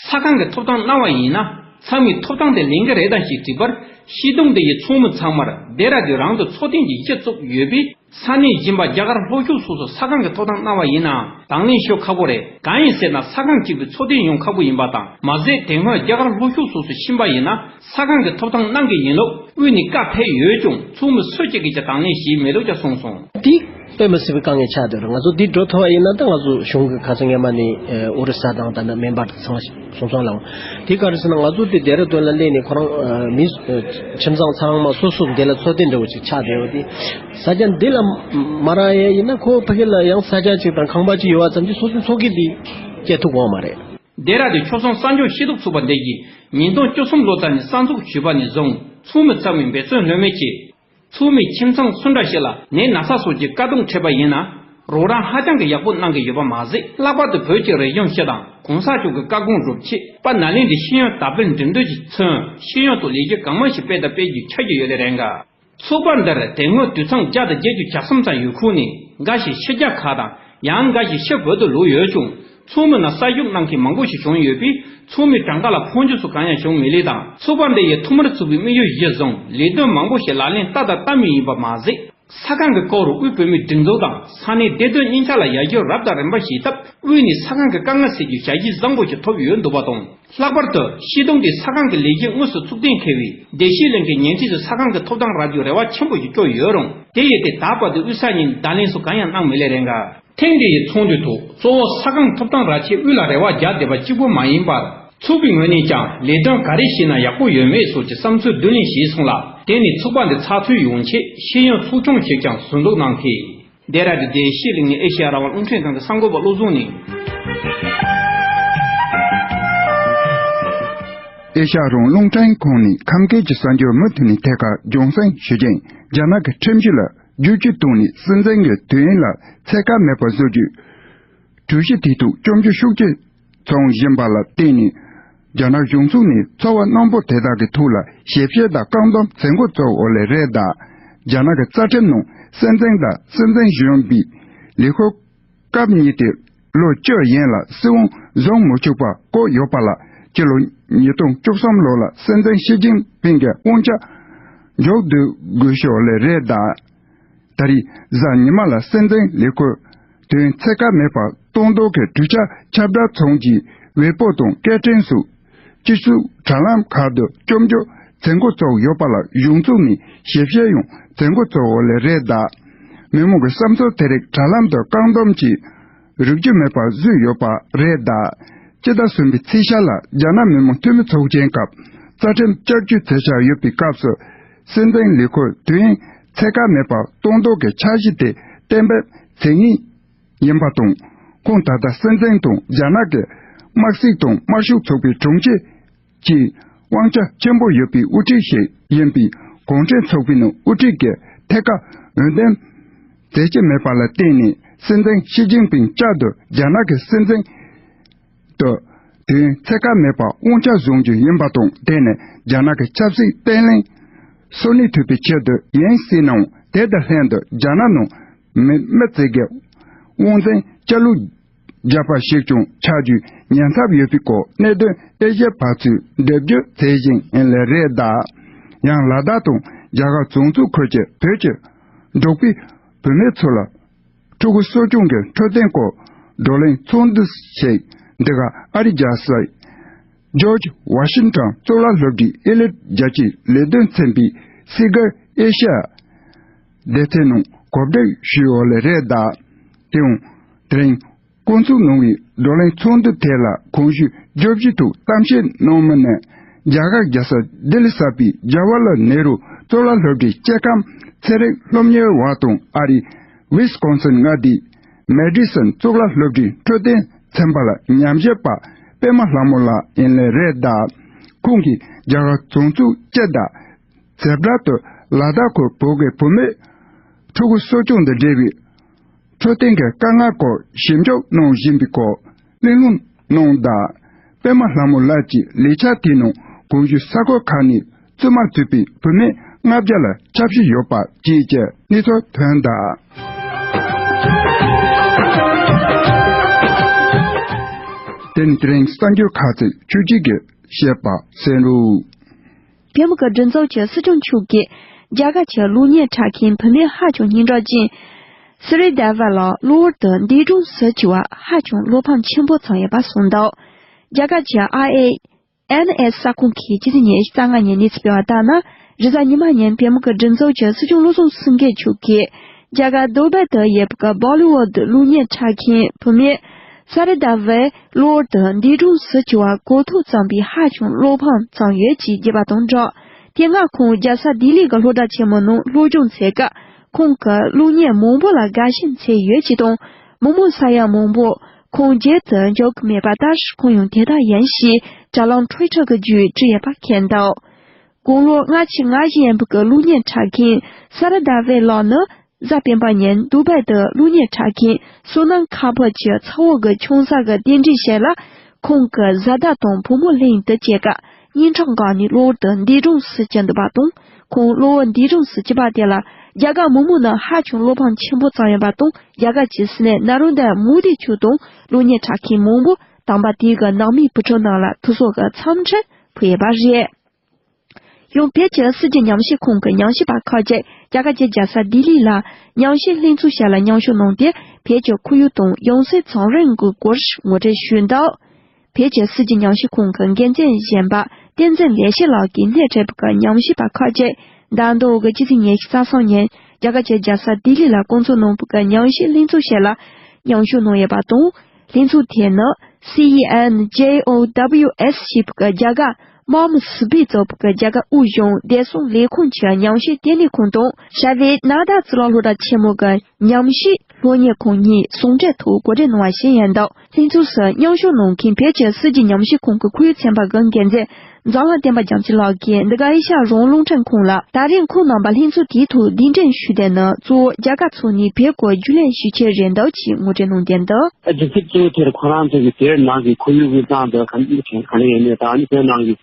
ས་ཁང་གི་ཐོབ་ཐང་གནང་བ་ཡིན་ན། ཚང་མས་ཐོབ་ཐང་དེ་ལེན་གྱི་རེད་དམ་ཞེས་དྲིས་པར། སྐྱིད་གྲོང་དེ་ཡི་ཚོགས་མི་ཚང་མར་ལྡེ་ར་ལྡུན་རང་དུ་འཚོ་རྟེན་གྱི་གཞི་བཙུགས་ཡོད་པས། ས་གནས་གཞན་པ་རྒྱ་གར་ལྷོ་ཕྱོགས་སོགས་སུ་ས་ཁང་གི་ཐོབ་ཐང་གནང་བ་ཡིན་ནའང་དང་ལེན་ཞུ་ཁག་པོ་རེད། གང་ཡིན་ཟེར་ན། ས་ཁང་གཅིག་པུས་འཚོ་རྟེན་ཡོང་ཁག་པོ་ཡིན་པ་དང་། མ་ཟད་དེ་སྔོན་རྒྱ་གར་ལྷོ་ཕྱོགས་སོགས་སུ་ཕྱིན་པ་ཡིན་ན། ས་ཁང་གི་ཐོབ་ཐང་གནང་གི་ཡིན་ལུགས་དབུས་ནས་བཀའ་ཕེབས་ཡོད་ཀྱང་། ཚོགས་མི་སུ་གཅིག་གིས་ཀྱང་དང་ལེན་བྱས་མེད་ལུགས་ཀྱང་གསུངས་སོང་། འདི་དཔེ་མི་སྲིད་པའི་དཀའ་ངལ་ཆགས་བསྡད་རེད། ང་ཚོ་འདི་འགྲོ་ཐུབ་པ་ཡིན་ན་ད་ང་ཚོ་གཞུང་གི་ཁ་སང་སྔོན་མ་ནས་ཨོ་རི་ས་དང་ད་ནི་མེ་འབར་དང་ཚང་སོང་ཙང་ལ། དེ་ག་རེ་ཟེར་ན། ང་ཚོ་དེ་ལྡེ་ར་ལྡུན་ལ་སླེབས་ནས་ཁོ་རང་མི་ཁྱིམ་ཚང་ཚང་མ་སོ་སོ་འདི་ལ་འཚོ་རྟེན་འདྲ་བོ་ཅིག་ཆགས་བསྡད་ཡོད་དེ། ས་ཆ་འདི་ལ་མ་རག་ཡས་ཡིན་ན་ཁོ་ཕ་གི་ལ་ཡང་ས་ཆ་ཅིག་དང་ཁང་པ་ཅིག་ཡོད་པ་ཙམ་གྱིས་སོ་སོའི་འཚོ་གི་འདི་སྐྱེལ་ཐུབ་ཀྱི་ཡོད་མ་རེད། ལྡེ་ར་ལྡུན་ཆོལ་གསུམ་གསར་འགྱུར་ཤེས་རྟོག་ཚོགས་པ་འདི་གིས་ཉིས་སྟོང་བཅུ་གསུམ་ལོ་ཙམ་ནས་གསར་འཛུགས་བྱས་པ་ནས་བཟུང་ཚོགས་མི་ཚང་མས་འབད་བརྩོན་ལྷོད་མེད་ཀྱིས། ཚོགས་མིས་ཁྱིམ་ཚང་སུ་འདྲ་ཞིག་ལ་ནད་ན་ཚ་སོགས་ཀྱི་བཀག་སྡོམ་ཁྲིད་པ་ཡིན་ན། རོགས་རམ་ཧ་ཅང་གི་ཡག་པོ་གནང་གི་ཡོད་པ་མ་ཟད། ལྷག་པར་དུ་བོད་ཀྱི་རིག་གཞུང་སྤྱི་དང་གོང་ས་མཆོག་གི་བཀའ་དགོངས་སྒྲུབ་ཆེད་དཔལ་ནཱ་ལེནྡྲའི་ཤེས་ཡོན་དར་སྤེལ་འགྲིམ་འགྲུལ་གྱིས་མཚོན་ཤེས་ཡོན་ཐོག་ལས་གཞི་གང་མང་ཞིག་སྤེལ་དང་སྤེལ་རྒྱུའི་འཆར་གཞི་ཡོད་ལེ་རེད་འགའ། ཚོགས་པ་འདིར་དེ་སྔོན་དུད་ཚང་བརྒྱ་དང་བརྒྱད་ཅུ་གྱ་གསུམ་ཙམ་ཡོད་ཁུལ་ནས། འགའ་ཞིག་ཕྱི་རྒྱལ་ཁག་དང་། ཡང་འགའ་ཞིག་ཕྱིར་བོད་དུ་ལོག་ཡོད་ཀྱང་། ཚོགས་མི་ནང་གསར་ཞུགས་གནང་མཁན་མང་པོ་ཞིག་བྱུང་ཡོད་པས། ཚོགས་མིའི་གྲངས་ཀ་ལ་འཕོ་འགྱུར་སོགས་གང་ཡང་བྱུང་མེད་ལེ་དང་། ཚོགས་པ་འདི་ཡིས་ཐོག་མར་ཚུགས་པའི་དམིགས་ཡུལ་གཞིར་བཟུང་ལས་དོན་མང་པོ་ཞིག་ལག་ལེན་བསྟར་དང་བསྟར་མུས་ཡིན་པ་མ་ཟད། ས་ཁང་གི་སྐོར་དབུས་བོད་མིའི་སྒྲིག་འཛུགས་དང་ས་གནས་བདེ་དོན་གཉིས་ཆ་ལ་ཡར་རྒྱས་རབ་དང་རིམ་པ་ཞིག་སྟབས། དབུས་ནས་ས་ཁང་གི་དཀའ་ངལ་སེལ་རྒྱུའི་ཞལ་བཞེས་བཟང་པོ་ཞིག་ཐོབ་ཡོད་འདུག་པ་དང་། ལྷག་པར་དུ་སྐྱིད་གྲོང་དེའི་ས་ཁང་གི་ལས་གཞི་དངོས་སུ་ཚུགས་གཏན་འཁེལ་བས། བདེ་སྐྱིད་གླིང་གི་ཉེ་འཁྲིས་སུ་ས་ཁང་གི་ཐོབ་ཐང་རག་རྒྱུའི་རེ་བ་ཆེན་པོ་ཞིག་བསྐྱོད་ཡོད་རུང་། དེ་ཡི་དེ་ད་བར་དུ་དབུས་ས་གཉིས་བརྡ་ལན་སོགས་གང་ཡང་གནང་མེད་ལེ་རེད་འགའ། ཐེངས་འདི་ཡི་ཚོགས་འདུའི་ཐོག་གཙོ་བོ་ས་ཁང་ཐོབ་ཐང་རག་ཆེད་དབུས་ལ་རེ་བ་རྒྱག་བསྡད་པ་གཅིག་པུ་མ་ཡིན་པར། ཚོགས་པའི་ངོས་ནས་ཀྱང་ལས་དོན་ག་རེ་བྱས་ན་ཡག་པོ་ཡོད་མེད་སོགས་ཀྱི་བསམ་ཚུལ་བསྡུ་ལེན་བྱས་སོང་ལ། དེ་ནས་ཚོགས་པ་འདི་ཚགས་ཚུད་ཡོང་ཆེད་ཤེས་ཡོན་ཚོགས་ཆུང་ཞིག་ཀྱང་ཟུར་འཛུགས་གནང་གི། ལྡེ་ར་ལྡུན་བདེ་སྐྱིད་གླིང་ནས་ཨེ་ཤེ་ཡ་རང་དབང་རླུང་འཕྲིན་ཁང་གི་གསར་འགོད་པ་བློ་བཟང་ནས། ཨེ་ཤ་ཡ་རང་དབང་རླུང་འཕྲིན་ཁང་ནས་ཁམས་སྐད་ཀྱི་གསར་འགྱུར་མུ་མཐུད་ནས་ཐད་ཀར་རྒྱང་སྲིང་ཞུ་རྒྱུ་ཡིན། རྒྱ་ནག་གི་ཁྲིམས་གཞི་ལ་བསྒྱུར་བཅོས་བཏང་ནས་སྲིད་འཛིན་གྱི་དུས་ཡུན་ལ་ཚད་བཀག་མེད་པར་བཟོ་རྒྱུའི་གྲོས་གཞི་དེའི་ཐོག་སྐྱོན་བརྗོད་ཤུགས་ཆེ་བྱུང་བཞིན་པ་ལ་བརྟེན་ནས། རྒྱ་ནག་གཞུང་ཚོགས་ནས་ཚོར་བ་རྣོན་པོ་དེ་དག་གི་ཐོག་ལ་ཞིབ་བཤེར་དང་བཀག་སྡོམ་བྱེད་འགོ་བཙུགས་ཡོད་ལེ་རེད་གདའ། རྒྱ་ནག་གི་རྩ་ཁྲིམས་ནང་སྲིད་འཛིན་དང་སྲིད་འཛིན་གཞོན་པའི་ལས་ཁུར་སྐབས་གཉིས་ཏེ་ལོ་བཅུ་ཡན་ལ་སྲིད་དབང་བཟུང་མི་ཆོག་པ་བཀོད་ཡོད་པ་ལ། སྤྱི་ལོ་ཉིས་སྟོང་བཅུ་གསུམ་ལོ་ལ་སྲིད་འཛིན་ཞི་ཅིན་ཕིང་གི་དབང་ཆ་མཇུག་བསྡུ་དགོས་ཡོད་ལེ་རེད་གདའ། ད་རེས་གཟའ་ཉི་མ་ལ་སྲིད་འཛིན་ལས་ཁུར་དུས་ཡུན་ཚད་བཀག་མེད་པར་གཏོང་འདོད་ཀྱི་གྲོས་འཆར་ཁྱབ་བསྒྲགས་བྱུང་རྗེས། ཝེ་པོ་དང་སྐད་འཕྲིན་སོགས་སྤྱི་ཚོགས་དྲ་ལམ་ཁག་ཏུ་སྐྱོན་བརྗོད་བྱེད་འགོ་བཙུགས་ཡོད་པ་ལ། གཞུང་ཚོགས་ནས་ཞིབ་བཤེར་ཡང་བྱེད་འགོ་བཙུགས་ཡོད་ལེ་རེད་གདའ། མི་མང་གི་བསམ་ཚུལ་དེ་རིགས་དྲ་ལམ་དུ་བཀག་སྡོམ་གྱིས་རིག་རྒྱུ་མེད་པར་བཟོས་ཡོད་པ་རེད་གདའ། སྤྱི་ཟླ་གསུམ་པའི་ཚེས་ཤར་ལ་རྒྱ་ནག་མི་དམངས་འཐུས་མི་ཚོགས་ཆེན་སྐབས་རྩ་ཁྲིམས་བསྐྱར་བཅོས་བྱེད་འཆར་ཡོད་པའི་སྐབས་སུ། སྲིད་འཛིན་ལས་ཁུར་དུས་ཡུན་ཚད་བཀག་མེད་པར་གཏོང་འདོད་ཀྱི་འཆར་གཞི་དེ་གཏན་འབེབས་བྱེད་ངེས་ཡིན་པ་དང་། ཁོང་ད་ལྟ་སྲིད་འཛིན་དང་རྒྱ་ནག་གི་དམག་སྲིད་དང་དམར་ཤོག་ཚོགས་པའི་དྲུང་ཆེ་གྱི་དབང་ཆ་ཆེན་པོ་ཡོད་པའི་དབུ་ཁྲིད་ཞིག་ཡིན་པས། གུང་ཁྲན་ཚོགས་པའི་ནང་དབུ་ཁྲིད་ཀྱི་ཐད་ཀར་འོས་འདེམས་མཛད་ཀྱི་མེད་པ་ལ་བརྟེན་ནས། སྲིད་འཛིན་ཞི་ཅིན་ཕིང་བསྐྱར་དུ་རྒྱ་ནག་གི་སྲིད་འཛིན་དུ་དུས་ཡུན་ཚད་བཀག་མེད་པར་དབང་ཆ་བཟུང་རྒྱུ་ཡིན་པ་དང་། དེ་ནི་རྒྱ་ནག་གི་ཆབ་སྲིད་བརྟན་ལྷིང་སོར་ནུས་ཐུབ་པའི་ཆེད་དུ་ཡིན་སྲིད་ནའང་། དེ་དང་ལྷན་དུ་རྒྱ་ནག་ནང་མི་མི་ཚེ་གི་དབང་འཛིན་ལྕགས་ལུག་རྒྱག་པ་ཞིག་ཀྱང་ཆགས་རྒྱུའི་ཉེན་ཚབས་ཡོད་པའི་སྐོར་གནད་དོན་དབྱེ་ཞིབ་པ་ཚོས་འགྲེལ་བརྗོད་མཛད་བཞིན་ཡིན་ལེ་རེད་གདའ། ཡང་ལ་དྭགས་དང་རྒྱ་གར་བྱང་ཕྱོགས་ཁུལ་གྱི་བོད་ཀྱི་འབྲོག་པའི་བུད་མེད་ཚོ་ལ་ཕྲུ་གུ་གསོ་སྐྱོང་གི་འཕྲོད་བསྟེན་སྐོར་བགྲོ་གླེང་ཚོགས་འདུ་ཞིག་འདི་ག་ཨ་རིའི་རྒྱལ་ས་ཇོརྗ་ཝ་ཤིང་ཊོན་གཙུག་ལག་སློབ་གྲྭའི་ཨེ་ལིཊ་རྒྱལ་སྤྱིའི་ལས་དོན་ཚན་པའི་སི་གར་ཨེ་ཤ་ཡ་སྡེ་ཚན་ནང་གོ་སྒྲིག་ཞུས་ཡོད་ལེ་རེད་གདའ། དེའང་དེ་རིང་སྐོང་ཚོགས་གནང་བའི་བགྲོ་གླེང་ཚོགས་འདུ་དེ་ལ་གོང་ཞུས་བརྗོད་གཞིའི་ཐོག་གཏམ་བཤད་གནང་མི་ནི། རྒྱ་གར་རྒྱལ་ས་ལྡི་ལི་གསར་པའི་ཇ་ཝར་ལལ་ནེ་རུ་གཙུག་ལག་སློབ་གྲྭའི་སྐྱེ་ཁམས་ཚན་རིག་སློབ་གཉེར་བ་དང་། ཨ་རིའི་ཝིས་ཀོན་སིན་མངའ་སྡེའི་མེ་ཌི་སོན་གཙུག་ལག་སློབ་གྲྭའི་འཕྲོད་བསྟེན་ཚན་པ་ལ་ཉམས་ཞིབ་པ་པད་མ་ལྷ་མོ་ལགས་ཡིན་ལེ་རེད་གདའ། ཁོང་གིས་རྒྱ་གར་བྱང་ཕྱོགས་སྤྱི་དང་། རྗེས་འབྲེལ་དུ་ ལ་དྭགས་ཁུལ་བོད་ཀྱི་བུད་མེད་ཕྲུ་གུ་གསོ་སྐྱོང་དང་འབྲེལ་བའི་འཕྲོད་བསྟེན་གྱི་དཀའ་ངལ་སྐོར་ཞིབ་འཇུག་གནང་བཞིན་པའི་སྐོར་གླེང་སློང་གནང་དང་། པདྨ་ལྷ་མོ་ལགས་ཀྱིས་ལས་འཆར་དེའི་ནང་གོང་ཞུས་ས་ཁུལ་ཁག་ནས་བཙུན་མ་བཙུད་པའི་བུད་མེད་ལྔ་བརྒྱ་ལ་ཆབ་སྲིད་ཡོད་པ་བཅས་ཀྱི་གནས་ཚུལ་ཐོན་གདའ། དེ་ནི་དེ་རིང་གསར་འགྱུར་ཁག་ཅིག་ཆུ་སྐྱིད་ཀྱིས་བཤད་པ་གསན་རོགས། བོད་མི་གི་སྒྲིག་འཛུགས་ཀྱི་སྲིད་སྐྱོང་མཆོག་གིས་རྒྱ་གར་གྱི་གློག་བརྙན་འཁྲབ་མཁན་བུད་མེད་ཧ་ཅང་སྙན་གྲགས་ཅན་སི་རི་དཱ་ཝ་ལགས་གློ་བུར་དུ་འདས་གྲོངས་སུ་གྱུར་བར་ཧ་ཅང་བློ་ཕམ་ཆེན་པོ་བྱུང་ཡོད་པ་གསུངས་འདུག་རྒྱ་གར་གྱི་ཨའི་ཨེ་ཨེན་ཨེས་གསར་ཁང་གིས་ཕྱི་ཚེས་ཉི་ཤུ་རྩ་ལྔ་ཉིན་གནས་ཚུལ་སྤེལ་བ་ལྟར་ན། རེས་གཟའ་ཉི་མ་ཉིན་བོད་མི་གི་སྒྲིག་འཛུགས་ཀྱི་སྲིད་སྐྱོང་བློ་བཟང་སེང་གེ་མཆོག་གིས་རྒྱ་གར་དུ་བྷའི་དུ་ཡོད་པའི་བོ་ལི་ཝུད་གློག་བརྙན་འཁྲབ་མཁན་བུད་མེད་ས་རི་དཱ་ཝའི་གློ་བུར་དུ་འདས་གྲོངས་སུ་གྱུར་བར་གོ་ཐོས་ཙམ་པས་ཧ་ཅང་བློ་ཕམ་བྱུང་ཡོད་ཅེས་བརྗོད་པ་དང་སྦྲགས། དེ་སྔ་ཁོང་རྒྱལ་ས་ལྡི་ལི་གི་སློབ་གྲྭ་ཆེན་མོ་ནང་སློབ་སྦྱོང་བྱེད་སྐབས། ཁོང་གིས་གློག་བརྙན་མང་པོ་ལ་དགའ་ཞེན་བྱས་ཡོད་ཅེས་དང་། མི་མང་ས་ཡ་མང་པོ་ཁོང་མཇལ་དུ་འཇུག་གི་མེད་པ་ལྟར། ཁོང་ཡང་དེ་ལྟར་ཡིན་ཞེས་དྲ་ལམ་ཊུའི་ཊར་གྱི་བརྒྱུད་བྲིས་ཡོད་པ་མཁྱེན་འདུག་དགུང་ལོ་ལྔ་བཅུ་ང་བཞི་ཡན་པའི་གློག་བརྙན་འཁྲབ་མཁན་ས་ར་དཱ་ཝེ་ལགས་ནི། གཟའ་སྤེན་པ་ཉིན་དུ་བྷའི་དུ་གློག་བརྙན་འཁྲབ་མཁན་སོ་ནམ་ཁ་པར་གྱི་ཚ་བོ་གི་ཆུང་ས་གི་རྟེན་འབྲེལ་ཞིག་ལ། ཁོང་གི་བཟའ་ཟླ་དང་བུ་མོ་ལྷན་དུ་བཅས་ཀ་སྙན་གྲགས་འགག་ནས་གློ་བུར་དུ་འདས་གྲོངས་སུ་གྱུར་འདུག་པ་དང་། ཁོང་གློ་བུར་འདས་གྲོངས་སུ་གྱུར་པ་དེ་ལ་རྒྱ་གར་མི་མང་ནང་ཧ་ཅང་བློ་ཕམ་ཆེན་པོ་བྱུང་ཡོད་པ་དང་། རྒྱ་གར་གྱི་སྲིད་བློན་ནཱ་རེན་དྲ་མོ་དི་མཆོག་དང་གློག་བརྙན་འཁྲབ་མཁན་མང་པོ་དམ་པ་དེ་གི་ནང་མིའི་བུ་ཕྲུག་རྣམས་ལ་ཐུགས་གསོ་གི་འཚམས་འདྲི་ཕུལ་ཡོད་པ་རེད། ཡང་བོད་ཀྱི་སྲིད་ཀྱི་ཉམས་ཞིབ་ཁང་གི་ཉམས་ཞིབ་པ་ཁག་ཅིག་རྒྱ་གར་གྱི་རྒྱལ་ས་ལྡི་ལི་ལ་ཉམས་ཞིབ་ལྷན་ཚོགས་ཤིག་ལ་མཉམ་ཞུགས་གནང་སྟེ། བོད་ཀྱི་ཁོར་ཡུག་དང་ཡང་སྲིད་གཙང་རིམ་གྱི་སྐོར་ངོ་སྤྲོད་ཞུས་འདུག་བོད་ཀྱི་སྲིད་ཀྱི་ཉམས་ཞིབ་ཁང་གི་འགན་འཛིན་གཞོན་པ་བསྟན་འཛིན་ལེགས་བཤད་ལགས་ཀྱིས་སྣེ་ཁྲིད་པའི་ཉམས་ཞིབ་པ་ཁག་ཅིག་ཟླ་འདིའི་ཕྱི་ཚེས་ཉི་ཤུ་རྩ་གསུམ་ཉིན་རྒྱ་གར་གྱི་རྒྱལ་ས་ལྡི་ལི་ལ་བསྐོང་ཚོགས་གནང་བའི་ཉམས་ཞིབ་ལྷན་ཚོགས་ཤིག་ལ་མཉམ་ཞུགས་གནང་ཡོད་པ་དང་། ལྷན་ཚོགས་དེ་ནི་སི་ཨི་ཨེན་ཇེ་ཨོ་ཌབ་ལིའུ་ཨེས་ཞེས་པའི་རྒྱ་གར་དམག་མི་ཟུར་པས་གཙོས་པའི་རྒྱ་གར་དབུས་གཞུང་བདེ་སྲུང་ལས་ཁུངས་ཀྱི་ཉམས་ཞིབ་ལྟེ་གནས་ཁང་དང་། ཞྭ་བོད་གནའ་དར་གཙུག་ལག་སློབ་གྲྭ་ཆེན་མོ་གི་ཉམས་ཞིབ་སློབ་གཉེར་ཁང་གཉིས་ཟུང་འབྲེལ་ཐོག་གོ་སྒྲིག་གནང་བ་ཞིག་ཡིན་འདུག་ལྷན་ཚོགས་སུ་མཉམ་ཞུགས་གནང་མཁན་བོད་ཀྱི་སྲིད་ཀྱི་ཉམས་ཞིབ་ཁང་གི་ཁོར་ཡུག་ཚན་པ་གི་འགན་འཛིན་འཛམ་གླིང་བསྟན་པ་རྒྱ་མཚོ་ལགས་ཀྱིས། འདི་ག་ཨེ་ཤ་ཡ་རང་དབང་རླུང་འཕྲིན་ཁང་ལ། ད་རེས་ཁོང་རྣམ་པ་ལྷན་ཚོགས་དེའི་ཐོག་གདན་འདྲེན་ཞུས་དོན་ནི། གཙོ་བོ་རྒྱ་གར་ཕྱོགས་ནས་བོད་སྐོར་རྒྱུས་ལོན་ཞུ་ཆེད་རེད་འདུག་ཅེས་ངོ་སྤྲོད་གནང་དོན་དུ། རྒྱུ་མཚན་གཙོ་བོ་དེར་ཁོ་རང་ཚོ་གི་དེར་ནང་གི་ཁོར་ཡུག་གི་སྟེང་དུ་ག་འདྲ་ག་འདྲ་ཡིན་མིན་དང་། ཨ་ནི་དེ་ནང་གི་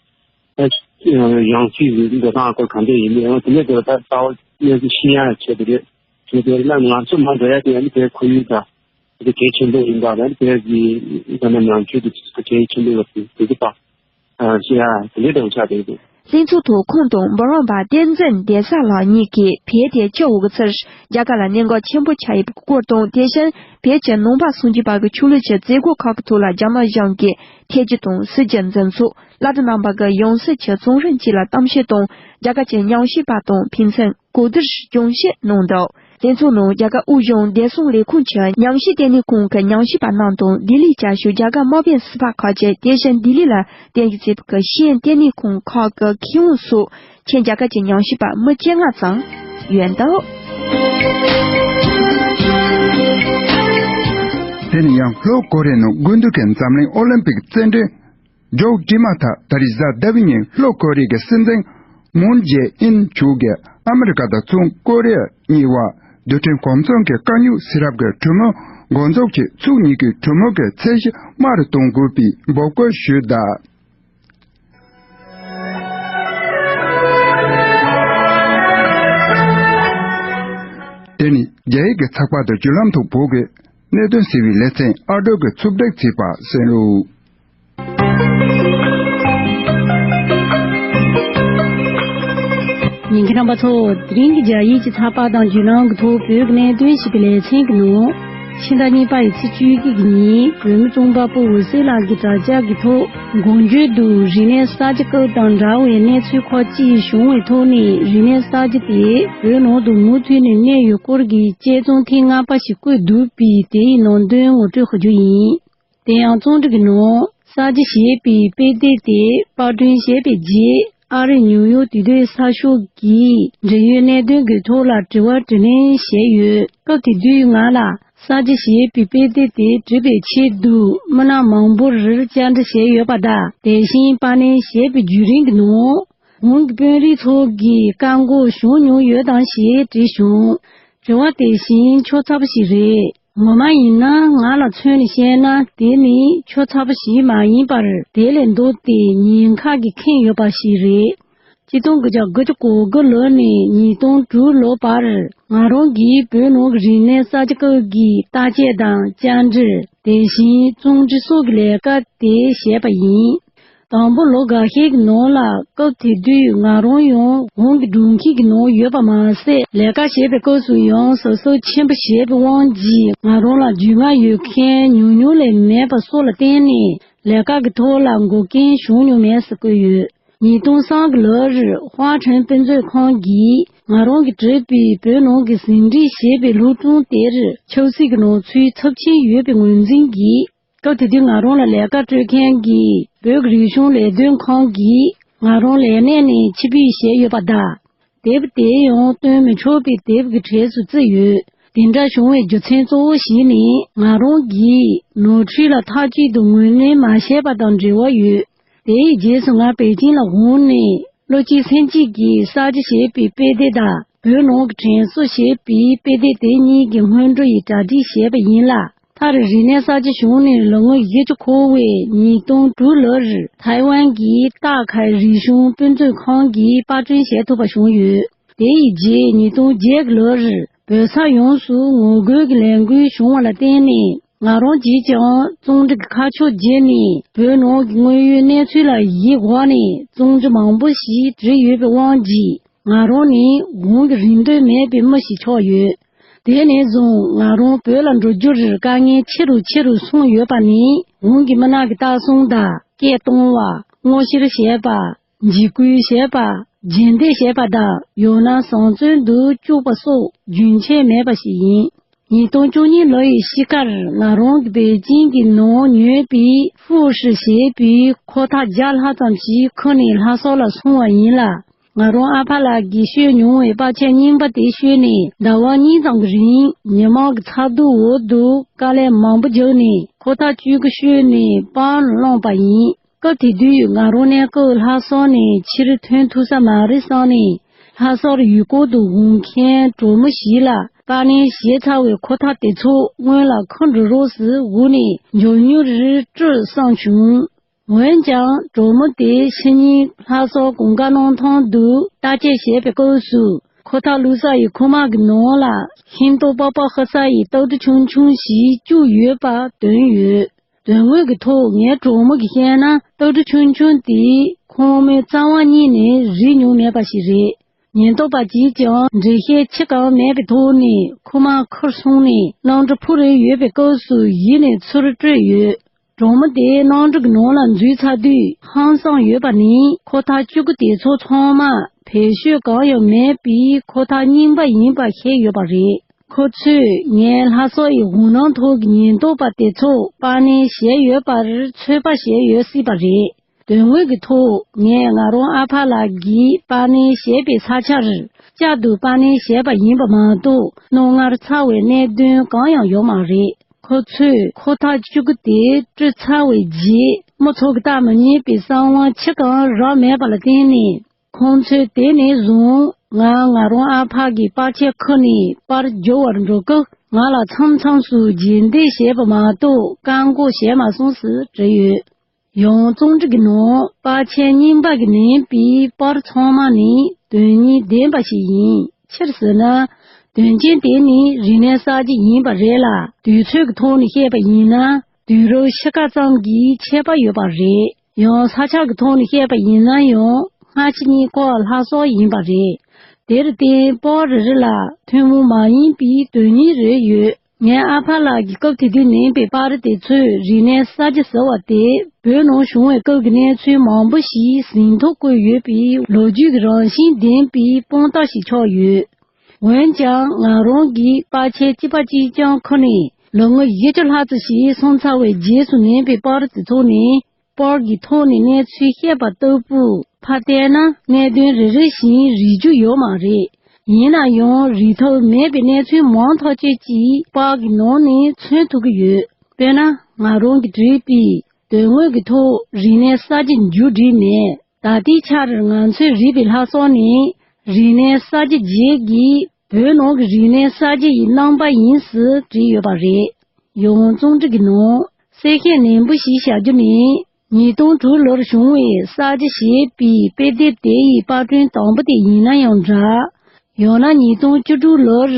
ཡང་སྲིད་ཀྱི་འགྲོ་སྟངས་སྐོར་ག་འདྲ་ཡིན་མིན། དེ་ནས་དེ་ལ་ད་རྩ་བ་ཉིད་ཀྱི་ཤེས་ཡ་ཆེད་དུ་རེད། དེ་དེ་ལ་ང་ཚོ་མ་འགྲོ་ཡ་དེ་ཨ་ནི་དེ་ཁོར་ཡུག་དང་དེ་གལ་ཆེན་པོ་ཡིན་པ་དང་། དེ་གི་ད་ནང་ཆོས་དེ་གལ་ཆེན་པོ་ཡོད་པ་དེ་གི་པ། ཨ་ཤེས་ཡ་དེ་འདྲའི་སྡོམ་ཆ་དེ་འདུག་ལྷན་ཚོགས་ཐོག་ཁོང་དང་འབུམ་རམས་པ་བསྟན་འཛིན་བདེ་གསལ་ལགས་གཉིས་ཀྱིས་བོད་དེ་སྤྱི་འོག་གི་ཚུར་རྒྱ་གར་ལ་གནད་འགག་ཆེན་པོ་ཆགས་ཡོད་པའི་སྐོར་དང་། དེ་བཞིན་བོད་ཀྱི་ནང་པ་སངས་རྒྱས་པ་གི་ཆོས་ལུགས་ཀྱི་མཛད་སྒོ་ཁག་གི་ཐོག་ལ་རྒྱ་ནག་གཞུང་གིས་ཐེ་ཇུས་དང་སྲིད་ཇུས་འཛིན་ཕྱོགས། བླ་སྤྲུལ་རྣམ་པ་གི་ཡང་སྲིད་ཀྱི་གཙང་རིམ་བཅས་ལ་གཏམ་བཤད་དང་། རྒྱ་གར་གྱི་ཉམས་ཞིབ་པ་དང་ཕན་ཚུན་གོ་བསྡུར་སྐྱོན་བཤད་གནང་འདུག་ལྷན་ཚོགས་ནང་རྒྱ་གར་དབུས་གཞུང་བདེ་སྲུང་ལས་ཁུངས་ཀྱི་ཉམས་ཞིབ་ལྟེ་གནས་ཁང་གི་ཉམས་ཞིབ་པ་རྣམས་དང་། ལྡི་ལིའི་བཅའ་བཞུགས་རྒྱ་གར་དམག་དཔོན་ཟུར་པ་ཁག་ཅིག་དེ་བཞིན་ལྡི་ལི་ལ་རྟེན་གཞི་བྱས་པའི་ཤེས་ཡོན་ལྟེ་གནས་ཁང་ཁག་གི་མཁས་དབང་སོགས་ཆེད་རྒྱ་གར་གྱི་ཉམས་ཞིབ་པ་མི་བཅོ་ལྔ་ཙམ་ཡོད་འདུག་དེ་ནས་ཡང་ལྷོ་ཀོ་རི་ཡའི་ནང་དགུན་དུས་ཀྱི་འཛམ་གླིང་ཨོ་ལིམ་པིག་རྩེད་འགྲན་མཇུག་བསྒྲིལ་མ་ཐག་ད་རེས་གཟའ་ཟླ་བའི་ཉིན་ལྷོ་ཀོ་རི་ཡའི་སྲིད་འཛིན་མུན་ཇེ་ཨིན་མཆོག་གིས་ཨ་མི་རི་ཀ་དང་བཙན་ཀོ་རི་ཡ་གཉིས་བར་རྡུལ་ཕྲན་གོ་མཚོན་གྱི་དཀའ་རྙོག་སེལ་རག་གི་གྲོས་མོལ་འགོ་འཛུགས་ཀྱིས་ཚོགས་གཉིས་ཀྱི་གྲོས་མོལ་གྱི་ཚད་གཞི་དམའ་རུ་གཏོང་དགོས་པའི་འབོད་སྐུལ་ཞུས་གདའ། དེ་ནི་རྒྱ་ཡིག་གི་ཚགས་པར་དུ་བརྒྱུད་ལམ་ཐོག་བོད་ཀྱི་གནད་དོན་གསལ་བའི་ལེ་ཚན་ཨ་སྒྲོལ་གྱིས་ཕྱོགས་སྒྲིག་བྱས་པ་གསན་རོགས། ཉན་མཁན་རྣམ་པ་ཚོ། དེ་རིང་གི་རྒྱ་ཡིག་གི་ཚགས་པར་དང་བརྒྱུད་ལམ་གྱི་ཐོག་བོད་ཀྱི་གནད་དོན་ཞེས་པའི་ལེ་ཚན་གྱི་ནང་། ཕྱི་ཟླ་གཉིས་པ་ཡི་ཚེས་བཅུ་དགུ་གི་ཉིན་བོད་མི་རྩོམ་པ་པོ་འོད་ཟེར་ལགས་ཀྱི་དྲ་རྒྱ་གི་ཐོག་འགོ་བརྗོད་དུ། རིག་གནས་གསར་བརྗེ་སྐབས་དང་འདྲ་བའི་གནས་ཚུལ་ཁག་ཅིག་བྱུང་བའི་ཐོག་ནས། རིག་གནས་གསར་བརྗེ་དེ་བོད་ནང་དུ་མུ་མཐུད་ནས་གནས་ཡོད་སྐོར་གྱི་དཔྱད་རྩོམ་ཐེངས་ལྔ་པ་ཞིག་བཀོད་འདུག་པས། དེའི་ནང་དོན་ངོ་སྤྲོད་ཞུ་རྒྱུ་ཡིན། དེ་ཡང་རྩོམ་སྒྲིག་གི་ནང་། གསར་བརྗེ་ཞེས་པའི་དཔེ་དེབ་དེ་པར་སྐྲུན་བྱས་པའི་རྗེས། ཨ་རི་ནིའུ་ཡོག་དུས་སྟོན་གསར་ཤོག་གིས་འབྲེལ་ཡོད་གནད་དོན་གྱི་ཐོག་ལ་དྲི་བ་དྲིས་ལན་བྱས་ཡོད། སྐབས་དེ་དུས་ང་ལ་གསར་བརྗེ་ཞེས་པའི་དཔེ་དེབ་དེ་བྲིས་པའི་ཆེད་དུ་མི་སྣ་མང་པོར་བཅར་འདྲི་བྱས་ཡོད་པ་དང་། དེ་བཞིན་པར་ལེན་བྱས་པའི་བརྒྱུད་རིམ་གྱི་ནང་། གོང་གི་དཔོན་རིགས་ཚོ་གིས་བཀག་འགོག་བྱུང་མྱོང་ཡོད་དམ་ཞེས་དྲིས་བྱུང་། དྲི་བ་དེ་བཞིན་ཆོ་ཚ་པོ་ཞིག་རེད། ངོ་མ་ཡིན་ན་ང་ལ་མཚོན་ནས་བཤད་ན་དེ་ནི་ཆོ་ཚ་པོ་ཞིག་མ་ཡིན་པར་དེ་ལས་ལྡོག་སྟེ་ཉེན་ཁ་གིས་ཁེངས་ཡོད་པ་ཞིག་རེད། ཆིག་སྟོང་དགུ་བརྒྱ་དགུ་བཅུ་གོ་དགུ་ལོ་ནས་ཉིས་སྟོང་དྲུག་ལོ་བར་ང་རང་གིས་བོད་ནང་གི་རིག་གནས་གསར་བརྗེ་སྐབས་ཀྱི་བརྟག་དཔྱད་དང་བཅར་འདྲི། དེ་བཞིན་བཙོན་ཁྲིད་སོགས་ཀྱི་ལས་ཀ་དེ་བྱས་པ་ཡིན། དང་པོ་ལོ་འགའ་ཤས་ཀྱི་ནང་ལ་སྐབས་དེ་དུས་ང་རང་ཡང་དབང་གི་སྒྲུང་ཁྱིམ་གྱི་ནང་ཡོད་པ་མ་ཟད། ལས་ཀ་བྱེད་པའི་སྐབས་སུ་ཡང་ཟབ་ཟོབ་ཆེན་པོ་བྱས་པའི་དབང་གིས་ང་རང་ལ་རྒྱུས་མངའ་ཡོད་མཁན་ཉུང་ཉུང་ལས་མེད་པ་སོགས་ལ་བརྟེན་ནས་ལས་ཀ་གི་ཐོག་ལ་འགོག་རྐྱེན་བྱུང་མྱོང་མེད་ཟེར་བཀོད་ཡོད། ཉིས་སྟོང་གསུམ་གྱི་ལོར་ཧྭ་ཁྲན་དཔེ་མཛོད་ཁང་གིས་ང་རང་གིས་བྲིས་པའི་བོད་ནང་གི་ཟིན་བྲིས་ཞེས་པའི་སློབ་སྦྱོང་དེར་ཆབ་སྲིད་ཀྱི་ནང་ཚུད་ཚབས་ཆེན་ཡོད་པའི་ངོས་འཛིན་གྱིས། སྐབས་དེ་དུས་ང་རང་ལ་ལས་ཀ་སྤྲོད་མཁན་གྱི་བོད་ཀྱི་རིག་གཞུང་ལས་དོན་ཁང་གིས་ང་རང་ལས་གནས་ནས་ཕྱིར་འབུད་བྱས་ཡོད་པ་དང་། དེབ་དེ་ཡང་སྟོན་མི་ཆོག་པའི་དེབ་ཀྱི་གྲས་སུ་བརྩིས་ཡོད། དེ་འདྲ་བྱུང་བའི་རྒྱུ་མཚན་གཙོ་བོ་ཞིག་ནི་ང་རང་གིས་ནོར་འཁྲུལ་ལ་མཐའ་གཅིག་ཏུ་ངོས་ལེན་མ་བྱས་པ་དང་འབྲེལ་བ་ཡོད། དེའི་རྗེས་སུ་ང་པེ་ཅིང་ལ་འོངས་ནས་བློ་གཅིག་སེམས་གཅིག་གིས་གསར་བརྗེ་ཞེས་པའི་དཔེ་དེབ་དང་བོད་ནང་གི་དྲན་གསོ་ཞེས་པའི་དཔེ་དེབ་དེ་གཉིས་ཀྱི་སྔོན་འགྲོ་ཡི་གྲ་སྒྲིག་བྱས་པ་ཡིན་ལ། མཐར་རིག་གནས་གསར་བརྗེ་བྱུང་ནས་ལོ་ངོ་བཞི་བཅུ་འཁོར་བའི་ཉིས་སྟོང་དྲུག་ལོར་ཐའེ་ཝན་གྱི་ཏཱ་ཁའི་རིག་གཞུང་དཔེ་མཛོད་ཁང་གིས་པར་སྐྲུན་བྱེད་ཐུབ་པ་བྱུང་ཡོད། དེ་ཡི་རྗེས་ཉིས་སྟོང་བརྒྱད་ལོར་བོད་ས་ཡོངས་སུ་ངོ་རྒོལ་གྱི་ལས་འགུལ་བྱུང་བ་ལ་བརྟེན་ནས་ང་རང་གིས་ཀྱང་བཙོན་ཁྲིད་ཀྱི་ཁ་ཕྱོགས་བརྗེས་ནས་བོད་ནང་གི་དངོས་ཡོད་གནས་ཚུལ་ལ་གཞི་བཞག་ནས་རྩོམ་འབྲི་མང་པོ་ཞིག་བྲིས་ཡོད་པའི་དབང་གིས་ང་རང་ནི་གོང་གི་རིན་དོད་མེད་པའི་མི་ཞིག་ཆགས་ཡོད། དེ་ནས་བཟུང་ང་རང་བོད་ལ་འགྲོ་རྒྱུར་དཀའ་ངལ་ཆེ་རུ་ཆེ་རུ་སོང་ཡོད་པ་ནི་གོང་གི་མི་སྣ་གི་ལྟ་སྲུང་དང་སྐད་གཏོང་བ། སྔོག་བཤེར་བྱས་པ། འཇིགས་སྐུལ་བྱས་པ། རྗེས་འདེད་བྱས་པ་དང་ཡང་ན་བཟང་བཙོན་དུ་བཅུག་པ་སོགས་རྒྱུན་ཆད་མེད་པ་ཞིག་ཡིན། ཉིས་སྟོང་བཅུ་གཉིས་ལོ་ཡི་ཤི་ཁར་ང་རང་གིས་པེ་ཅིང་གི་ནང་ཉོས་པའི་ཧྥུའུ་ཧྲི་ཞེས་པའི་ཁོག་ཐག་བརྒྱ་ལྷག་ཙམ་ཞིག་ཁུར་ནས་ལྷ་ས་ལ་སོང་བ་ཡིན་ལ། ང་རང་ཨ་ཕ་ལགས་ཀྱིས་བཤོས་མྱོང་བའི་པར་ཆས་རྙིང་པ་དེ་བཤོས་ནས་ཟླ་བ་གཉིས་ཙམ་གྱི་རིང་ཉི་མ་གི་ཚ་གདུག་འོག་ཏུ་དཀའ་ལས་མང་པོ་བརྒྱབ་ནས་ཁོག་ཐག་བཅུ་དགུ་བཤོས་ནས་པར་བླངས་པ་ཡིན། སྐབས་དེ་དུས་ང་རང་གནས་སྐབས་ལྷ་ས་ནས་ཕྱིར་ཐོན་ཐུབ་ས་མ་རེད་བསམ་ནས་ལྷ་སར་ཡུལ་སྐོར་དུ་འོང་མཁན་གྲོགས་མོ་ཞིག་ལ་པར་ལེན་བྱས་ཚར་བའི་ཁོག་ཐག་དེ་ཚོ་སྔོན་ལ་ཁུར་འགྲོ་རོགས་ཟེར་འུར་ནས་མགྱོགས་མྱུར་སྤྲོད་བསམ་བྱུང་། འོན་ཀྱང་གྲོགས་མོ་དེ་ཕྱི་ཉིན་ལྷ་ས་གོང་དཀར་གནམ་ཐང་དུ་བརྟག་དཔྱད་བྱས་པའི་སྐབས་སུ་ཁོག་ཐག་བླུགས་ས་ཡི་ཁུག་མ་གི་ནང་ལ་ཤིང་ཏོག་པགས་པ་ཧུ་ས་ཡི་ལྟག་གྲི་ཆུང་ཆུང་ཞིག་བཅུག་ཡོད་པ་ཐོན་ཡོད། དོན་དངོས་ཀྱི་ཐོག་ངའི་གྲོགས་མོ་གིས་བཤད་ན་ལྟག་གྲི་ཆུང་ཆུང་དེ་ཁོང་མོའི་རྩ་བ་ཉིད་ནས་རིག་མྱོང་མེད་པ་ཞིག་རེད། ཉེན་རྟོག་པ་གྱིས་ཀྱང་འགྲེལ་བཤད་ཅི་གང་མེད་པའི་ཐོག་ནས་ཁུག་མ་ཁུར་སོང་ནས་གནམ་གྲུ་འཕུར་རེ་ཡོད་པའི་སྐབས་སུ་གཞི་ནས་ཚུར་སྤྲོད་ཡོད། གྲོགས་མོ་དེ་གནམ་གྲུ་གི་ནང་ལ་འཛུལ་ཚར་དུས་ཧང་སངས་ཡོད་པ་ནི་ཁོག་ཐག་བཅུ་དགུ་དེ་ཚོ་ཚང་མ་བེད་སྤྱོད་གང་ཡང་མེད་པའི་ཁོག་ཐག་རྙིང་པ་ཡིན་པ་ཤེས་ཡོད་པ་རེད། ཁོ་ཚོས་ངས་ལྷ་ས་ཡི་འོད་སྣང་ཐོག་གི་ཉེན་རྟོག་པ་དེ་ཚོ་པར་ལེན་བྱས་ཡོད་པར་ཚོད་དཔག་བྱས་ཡོད་སྲིད་པ་རེད། དོན་དངོས་ཀྱི་ཐོག་ངས་ང་རང་ཨ་ཕ་ལགས་ཀྱིས་པར་ལེན་བྱས་པའི་ས་ཆར་བསྐྱར་དུ་པར་ལེན་བྱས་པ་ཡིན་པ་མ་གཏོགས་རྣོ་ངར་ཚ་བའི་གནད་དོན་གང་ཡང་ཡོད་མ་རེད། ཁོ་ཚོས་ཁོག་ཐག་བཅུ་དགུ་དེ་བཀྲུས་ཚར་བའི་རྗེས་མི་ཚོ་གིས་ལྟ་མི་ཉན་པའི་གསང་བ་ཅི་གང་རག་མེད་པ་ལ་བརྟེན་ནས། ཁོང་ཚོས་དེ་ནས་བཟུང་ང་ང་རང་ཨ་ཕ་གི་པར་ཆས་ཁུར་ནས་པར་རྒྱག་པར་འགྲོ་སྐབས་ང་ལ་མཚམས་མཚམས་སུ་རྗེས་འདེད་བྱས་པ་མ་གཏོགས་བཀག་འགོག་བྱས་མ་སོང་ཟེར་བྲིས་ཡོད། ཡང་རྩོམ་སྒྲིག་གི་ནང་པར་ཆས་རྙིང་པ་གིས་ལེན་པའི་པར་ཚང་མ་ནི་དོན་སྙིང་ལྡན་པ་ཞིག་ཡིན། ཕྱིར་ཟེར་ན། དོན་རྐྱེན་དེ་ནི་རིག་གནས་གསར་བརྗེ་ཡིན་པ་རེད་ལ། དུས་ཚོད་ཀྱི་ཐོག་ནས་བཤད་པ་ཡིན་ན། དུས་རབས་ཕྱེད་ཀ་ཙམ་གྱི་ཁྱད་པར་ཡོད་པ་རེད། ཡང་ས་ཆ་གི་ཐོག་ནས་བཤད་པ་ཡིན་ན་ཡང་སྔ་ཕྱི་གཉིས་ཀ་ལྷ་ས་ཡིན་པ་རེད། དེར་བརྟེན་པར་རེ་རེ་ལ་ཐུན་མོང་མ་ཡིན་པའི་དོན་སྙིང་རེ་ཡོད། ངའི་ཨ་ཕ་ལགས་ཀྱིས་སྐབས་དེ་དུས་ལེན་པའི་པར་དེ་ཚོས་རིག་གནས་གསར་བརྗེ་ཟེར་བ་དེ་བོད་ནང་བྱུང་བའི་སྐབས་ཀྱི་གནས་ཚུལ་མང་པོ་ཞིག་ཟིན་ཐོ་བཀོད་ཡོད་པའི་ལོ་རྒྱུས་ཀྱི་རང་བཞིན་ལྡན་པའི་དཔང་རྟགས་ཤིག་ཆགས་ཡོད། འོན་ཀྱང་ང་རང་གིས་པར་ཆས་གཅིག་པ་གཅིག་རྐྱང་ཁུར་ནས་ལོ་ངོ་བཞི་བཅུ་ལྷག་ཙམ་ཞིག་སོང་ཚར་བའི་རྗེས་སུ་ལེན་པའི་པར་དེ་ཚོ་ནི། པར་གྱི་ཐོག་ནས་གནས་ཚུལ་བཤད་པ་ལྟ་བུ་ཕར་བལྟས་ན་གནད་དོན་རེ་རེ་བཞིན་རིག་རྒྱུ་ཡོད་མ་རེད། ཡིན་ན་ཡང་རིག་ཐབས་མེད་པའི་གནས་ཚུལ་མང་ཐག་ཆོད་ཅིག་པར་གྱི་ནང་ནས་མཚོན་ཐུབ་ཀྱི་ཡོད། དཔེར་ན་ང་རང་གིས་བྲིས་པའི་དོན་དངོས་ཀྱི་ཐོག་རིག་གནས་གསར་བརྗེ་མཇུག་སྒྲིལ་མེད། ད་ལྟའི་ཆར་ང་ཚོས་རིག་པའི་ལྷ་ཚོགས་ནི་རིག་གནས་གསར་བརྗེ་རྗེས་ཀྱི་བོད་ནང་གི་རིག་གནས་གསར་བརྗེ་ཡི་རྣམ་པ་ཡིན་ཟེར་བྲིས་ཡོད་པ་རེད། ཡང་རྩོམ་སྒྲིག་གི་ནང་གསལ་བཤད་ནན་པོ་ཞིག་བྱ་རྒྱུ་ནི། ཉིས་སྟོང་དྲུག་ལོར་བྱུང་བའི་གསར་བརྗེ་ཞེས་པའི་དཔེ་དེབ་དེ་ཡི་པར་སྐྲུན་དང་པོ་དེ་ཡིན་ན་ཡང་འདྲ། ཡང་ན་ཉིས་སྟོང་བཅུ་དྲུག་ལོར་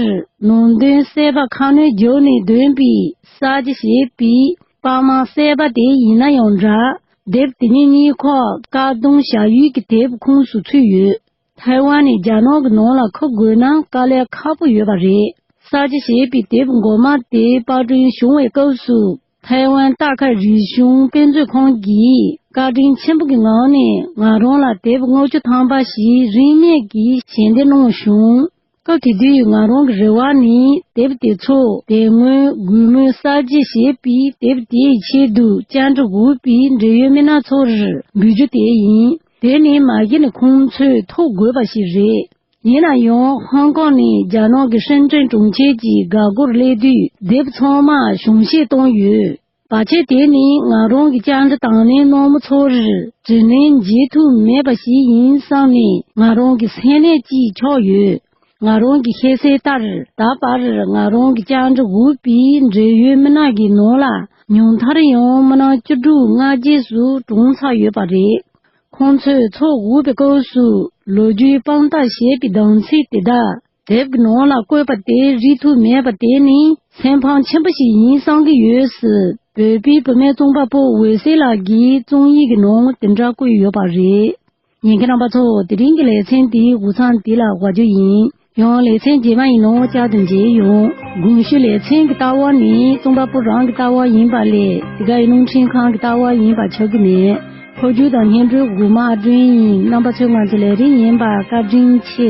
ནང་དོན་གསར་པ་ཁ་སྣོན་བརྒྱབ་ནས་བཏོན་པའི་གསར་བརྗེ་ཞེས་པའི་པར་མ་གསར་པ་དེ་ཡིན་ན་ཡང་འདྲ། དེབ་དེ་གཉིས་གཉིས་ཁར་བཀག་སྡོམ་བྱ་ཡུལ་གྱི་དེབ་ཁོངས་སུ་ཚུད་ཡོད། ཐའེ་ཝན་ནི་རྒྱ་ནག་གི་ནང་ལ་འཁུར་དགོས་ན་དཀའ་ལས་ཁག་པོ་ཡོད་པ་རེད། གསར་བརྗེ་ཞེས་པའི་དེབ་འགོ་མ་དེ་པར་སྐྲུན་བྱུང་བའི་སྐབས་སུ། ཐའེ་ཝན་རྟ་ཁ་རིག་གཞུང་དཔེ་མཛོད་ཁང་གིས་བཀའ་དྲིན་ཆེན་པོ་གི་ངང་ནས་ང་རང་ལ་དེབ་ལྔ་བཅུ་ཐམ་པ་ཞིག་རིན་མེད་ཀྱིས་ཞལ་འདེབས་གནང་བྱུང་། སྐབས་དེ་དུས་ང་རང་གི་རེ་བ་ནི་དེབ་དེ་ཚོ་དེ་སྔོན་གུས་མོའི་གསར་བརྗེ་ཞེས་པའི་དེབ་དེའི་ཆེད་དུ་བཅར་འདྲི་འོས་པའི་འབྲེལ་ཡོད་མི་སྣ་ཚོར་འབུལ་རྒྱུ་དེ་ཡིན། དེ་ནི་མ་གཞི་ནས་ཁོང་ཚོས་ཐོབ་དགོས་པ་ཞིག་རེད། ཡིན་ན་ཡང་ཧོང་ཀོང་ནས་རྒྱ་ནག་གི་ཧྲེན་ཀྲེན་གྲོང་ཁྱེར་གྱི་འགག་སྒོར་སླེབས་དུས་དེབ་ཚང་མ་གཞུང་བཞེས་བཏང་ཡོད། བར་ཆད་དེ་ནི་ང་རང་གི་བཅར་འདྲི་དང་ལེན་གནང་མི་ཚོར་དྲིན་ལན་འཇལ་ཐུབ་མེད་པ་ཞིག་ཡིན་བསམ་ནས་ང་རང་གི་སེམས་ནད་ཅིག་ཆགས་ཡོད། ང་རང་གི་ཤེས་གསལ་ལྟར་ད་བར་ང་རང་གི་བཅར་འདྲི་འོས་པའི་འབྲེལ་ཡོད་མི་སྣ་གི་ནང་ལ་ཉུང་མཐར་ཡང་མི་སྣ་བཅུ་དྲུག་སྔ་རྗེས་སུ་གྲོངས་ཚར་ཡོད་པ་རེད། ཁོང་ཚོས་ཚོར་དགོས་པའི་སྐབས་སུ་ལོ་རྒྱུས་དཔང་རྟགས་ཞེས་པའི་བརྡ་ཚིག་དེ་དག་དེབ་ཀྱི་ནང་ལ་བཀོད་པ་དེ་རིག་ཐུབ་མེད་པ་དེ་ནི་སེམས་ཕམ་ཆེན་པོ་ཞིག་ཡིན་བསམ་གྱི་ཡོད་ཟེར་བོད་པའི་བུད་མེད་རྩོམ་པ་པོ་འོད་ཟེར་ལགས་ཀྱིས་རྩོམ་ཡིག་གི་ནང་དེ་འདྲ་བཀོད་ཡོད་པ་རེད། ཉན་མཁན་རྣམ་པ་ཚོ། དེ་རིང་གི་ལེ་ཚན་འདིའི་འགོ་མཚམས་འདི་ལ་འབག་རྒྱུ་ཡིན། ཡང་ལེ་ཚན་རྗེས་མ་ཡི་ནང་བསྐྱར་དུ་མཇལ་ཡོང་། གོང་ཞུས་ལེ་ཚན་གྱི་ལྟ་བ་ནི་རྩོམ་པ་པོ་རང་གི་ལྟ་བ་ཡིན་པ་ལས་དེ་གའི་རླུང་འཕྲིན་ཁང་གི་ལྟ་བ་ཡིན་པ་ཆགས་ཀྱི་མེད། འཕོ་འགྱུར་དང་སྙན་སྒྲོན་གོང་མ་ཨ་སྒྲོན་ཡིན། རྣམ་པ་ཚོས་ང་ཚོའི་ལས་རིམ་ཉན་པར་བཀའ་དྲིན་ཆེ།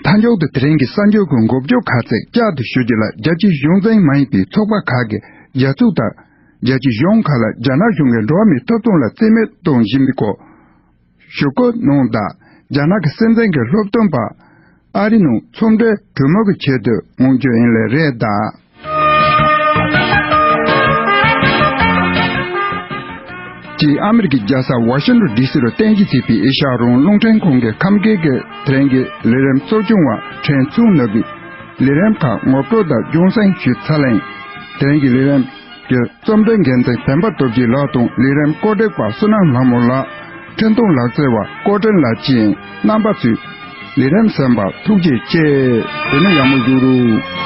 མཐའ་མཇུག་ཏུ་དེ་རིང་གི་གསར་འགྱུར་གྱི་འགོ་བརྗོད་ཁ་ཤས་བསྐྱར་དུ་ཞུ་རྒྱུ་ལ། རྒྱལ་སྤྱིའི་གཞུང་འཛིན་མ་ཡིན་པའི་ཚོགས་པ་ཁག་གིས་རྒྱལ་ཚོགས་དང་རྒྱལ་སྤྱིའི་གཞུང་ཁག་ལ་རྒྱ་ནག་གཞུང་གིས་འགྲོ་བ་མིའི་ཐོབ་ཐང་ལ་རྩིས་མེད་གཏོང་བཞིན་པའི་སྐོར་ཞུ་སྐུལ་གནང་དང་། རྒྱ་ནག་གི་སྲིད་འཛིན་གྱི་སློབ་སྟོན་པ་ཨ་རི་ནང་ཚོང་འབྲེལ་གྲོས་མོལ་གྱི་ཆེད་དུ་ངོ་བཅུག་ཡིན་ལེ་རེད་ད། ཅིག་ཨ་མི་རི་ཀའི་རྒྱལ་ས་ཝ་ཤིང་ཊོན་ཌི་སི་རུ་རྟེན་གཞི་བྱས་པའི་ཨེ་ཤ་ཡ་རང་དབང་རླུང་འཕྲིན་ཁང་གི་ཁམས་སྐད་ཀྱི་དེ་རིང་གི་ལས་རིམ་གཙོ་སྐྱོང་བ་ཕྲན་ཚུང་ནོར་བུས་ལས་རིམ་ཁག་ངོ་སྤྲོད་དང་རྒྱང་སྲིང་ཞུས་ཚར་ལེ། དེ་རིང་གི་ལས་རིམ་གྱི་རྩོམ་སྒྲིག་འགན་འཛིན་བསྟན་པ་སྟོབས་རྒྱས་ལགས་དང་ལས་རིམ་བཀོད་སྒྲིག་པ་བསོད་ནམས་ལྷ་མོ་ལགས། འཕྲིན་གཏོང་ལག་རྩལ་བ་ཀོ་ཀྲན་ལགས་བཅས་རྣམ་པ་ཚོས་ལས་རིམ་གསན་པར་ཐུགས་རྗེ་ཆེ། དེ་ནས་ཡག་མོ་བཞུགས་རོགས།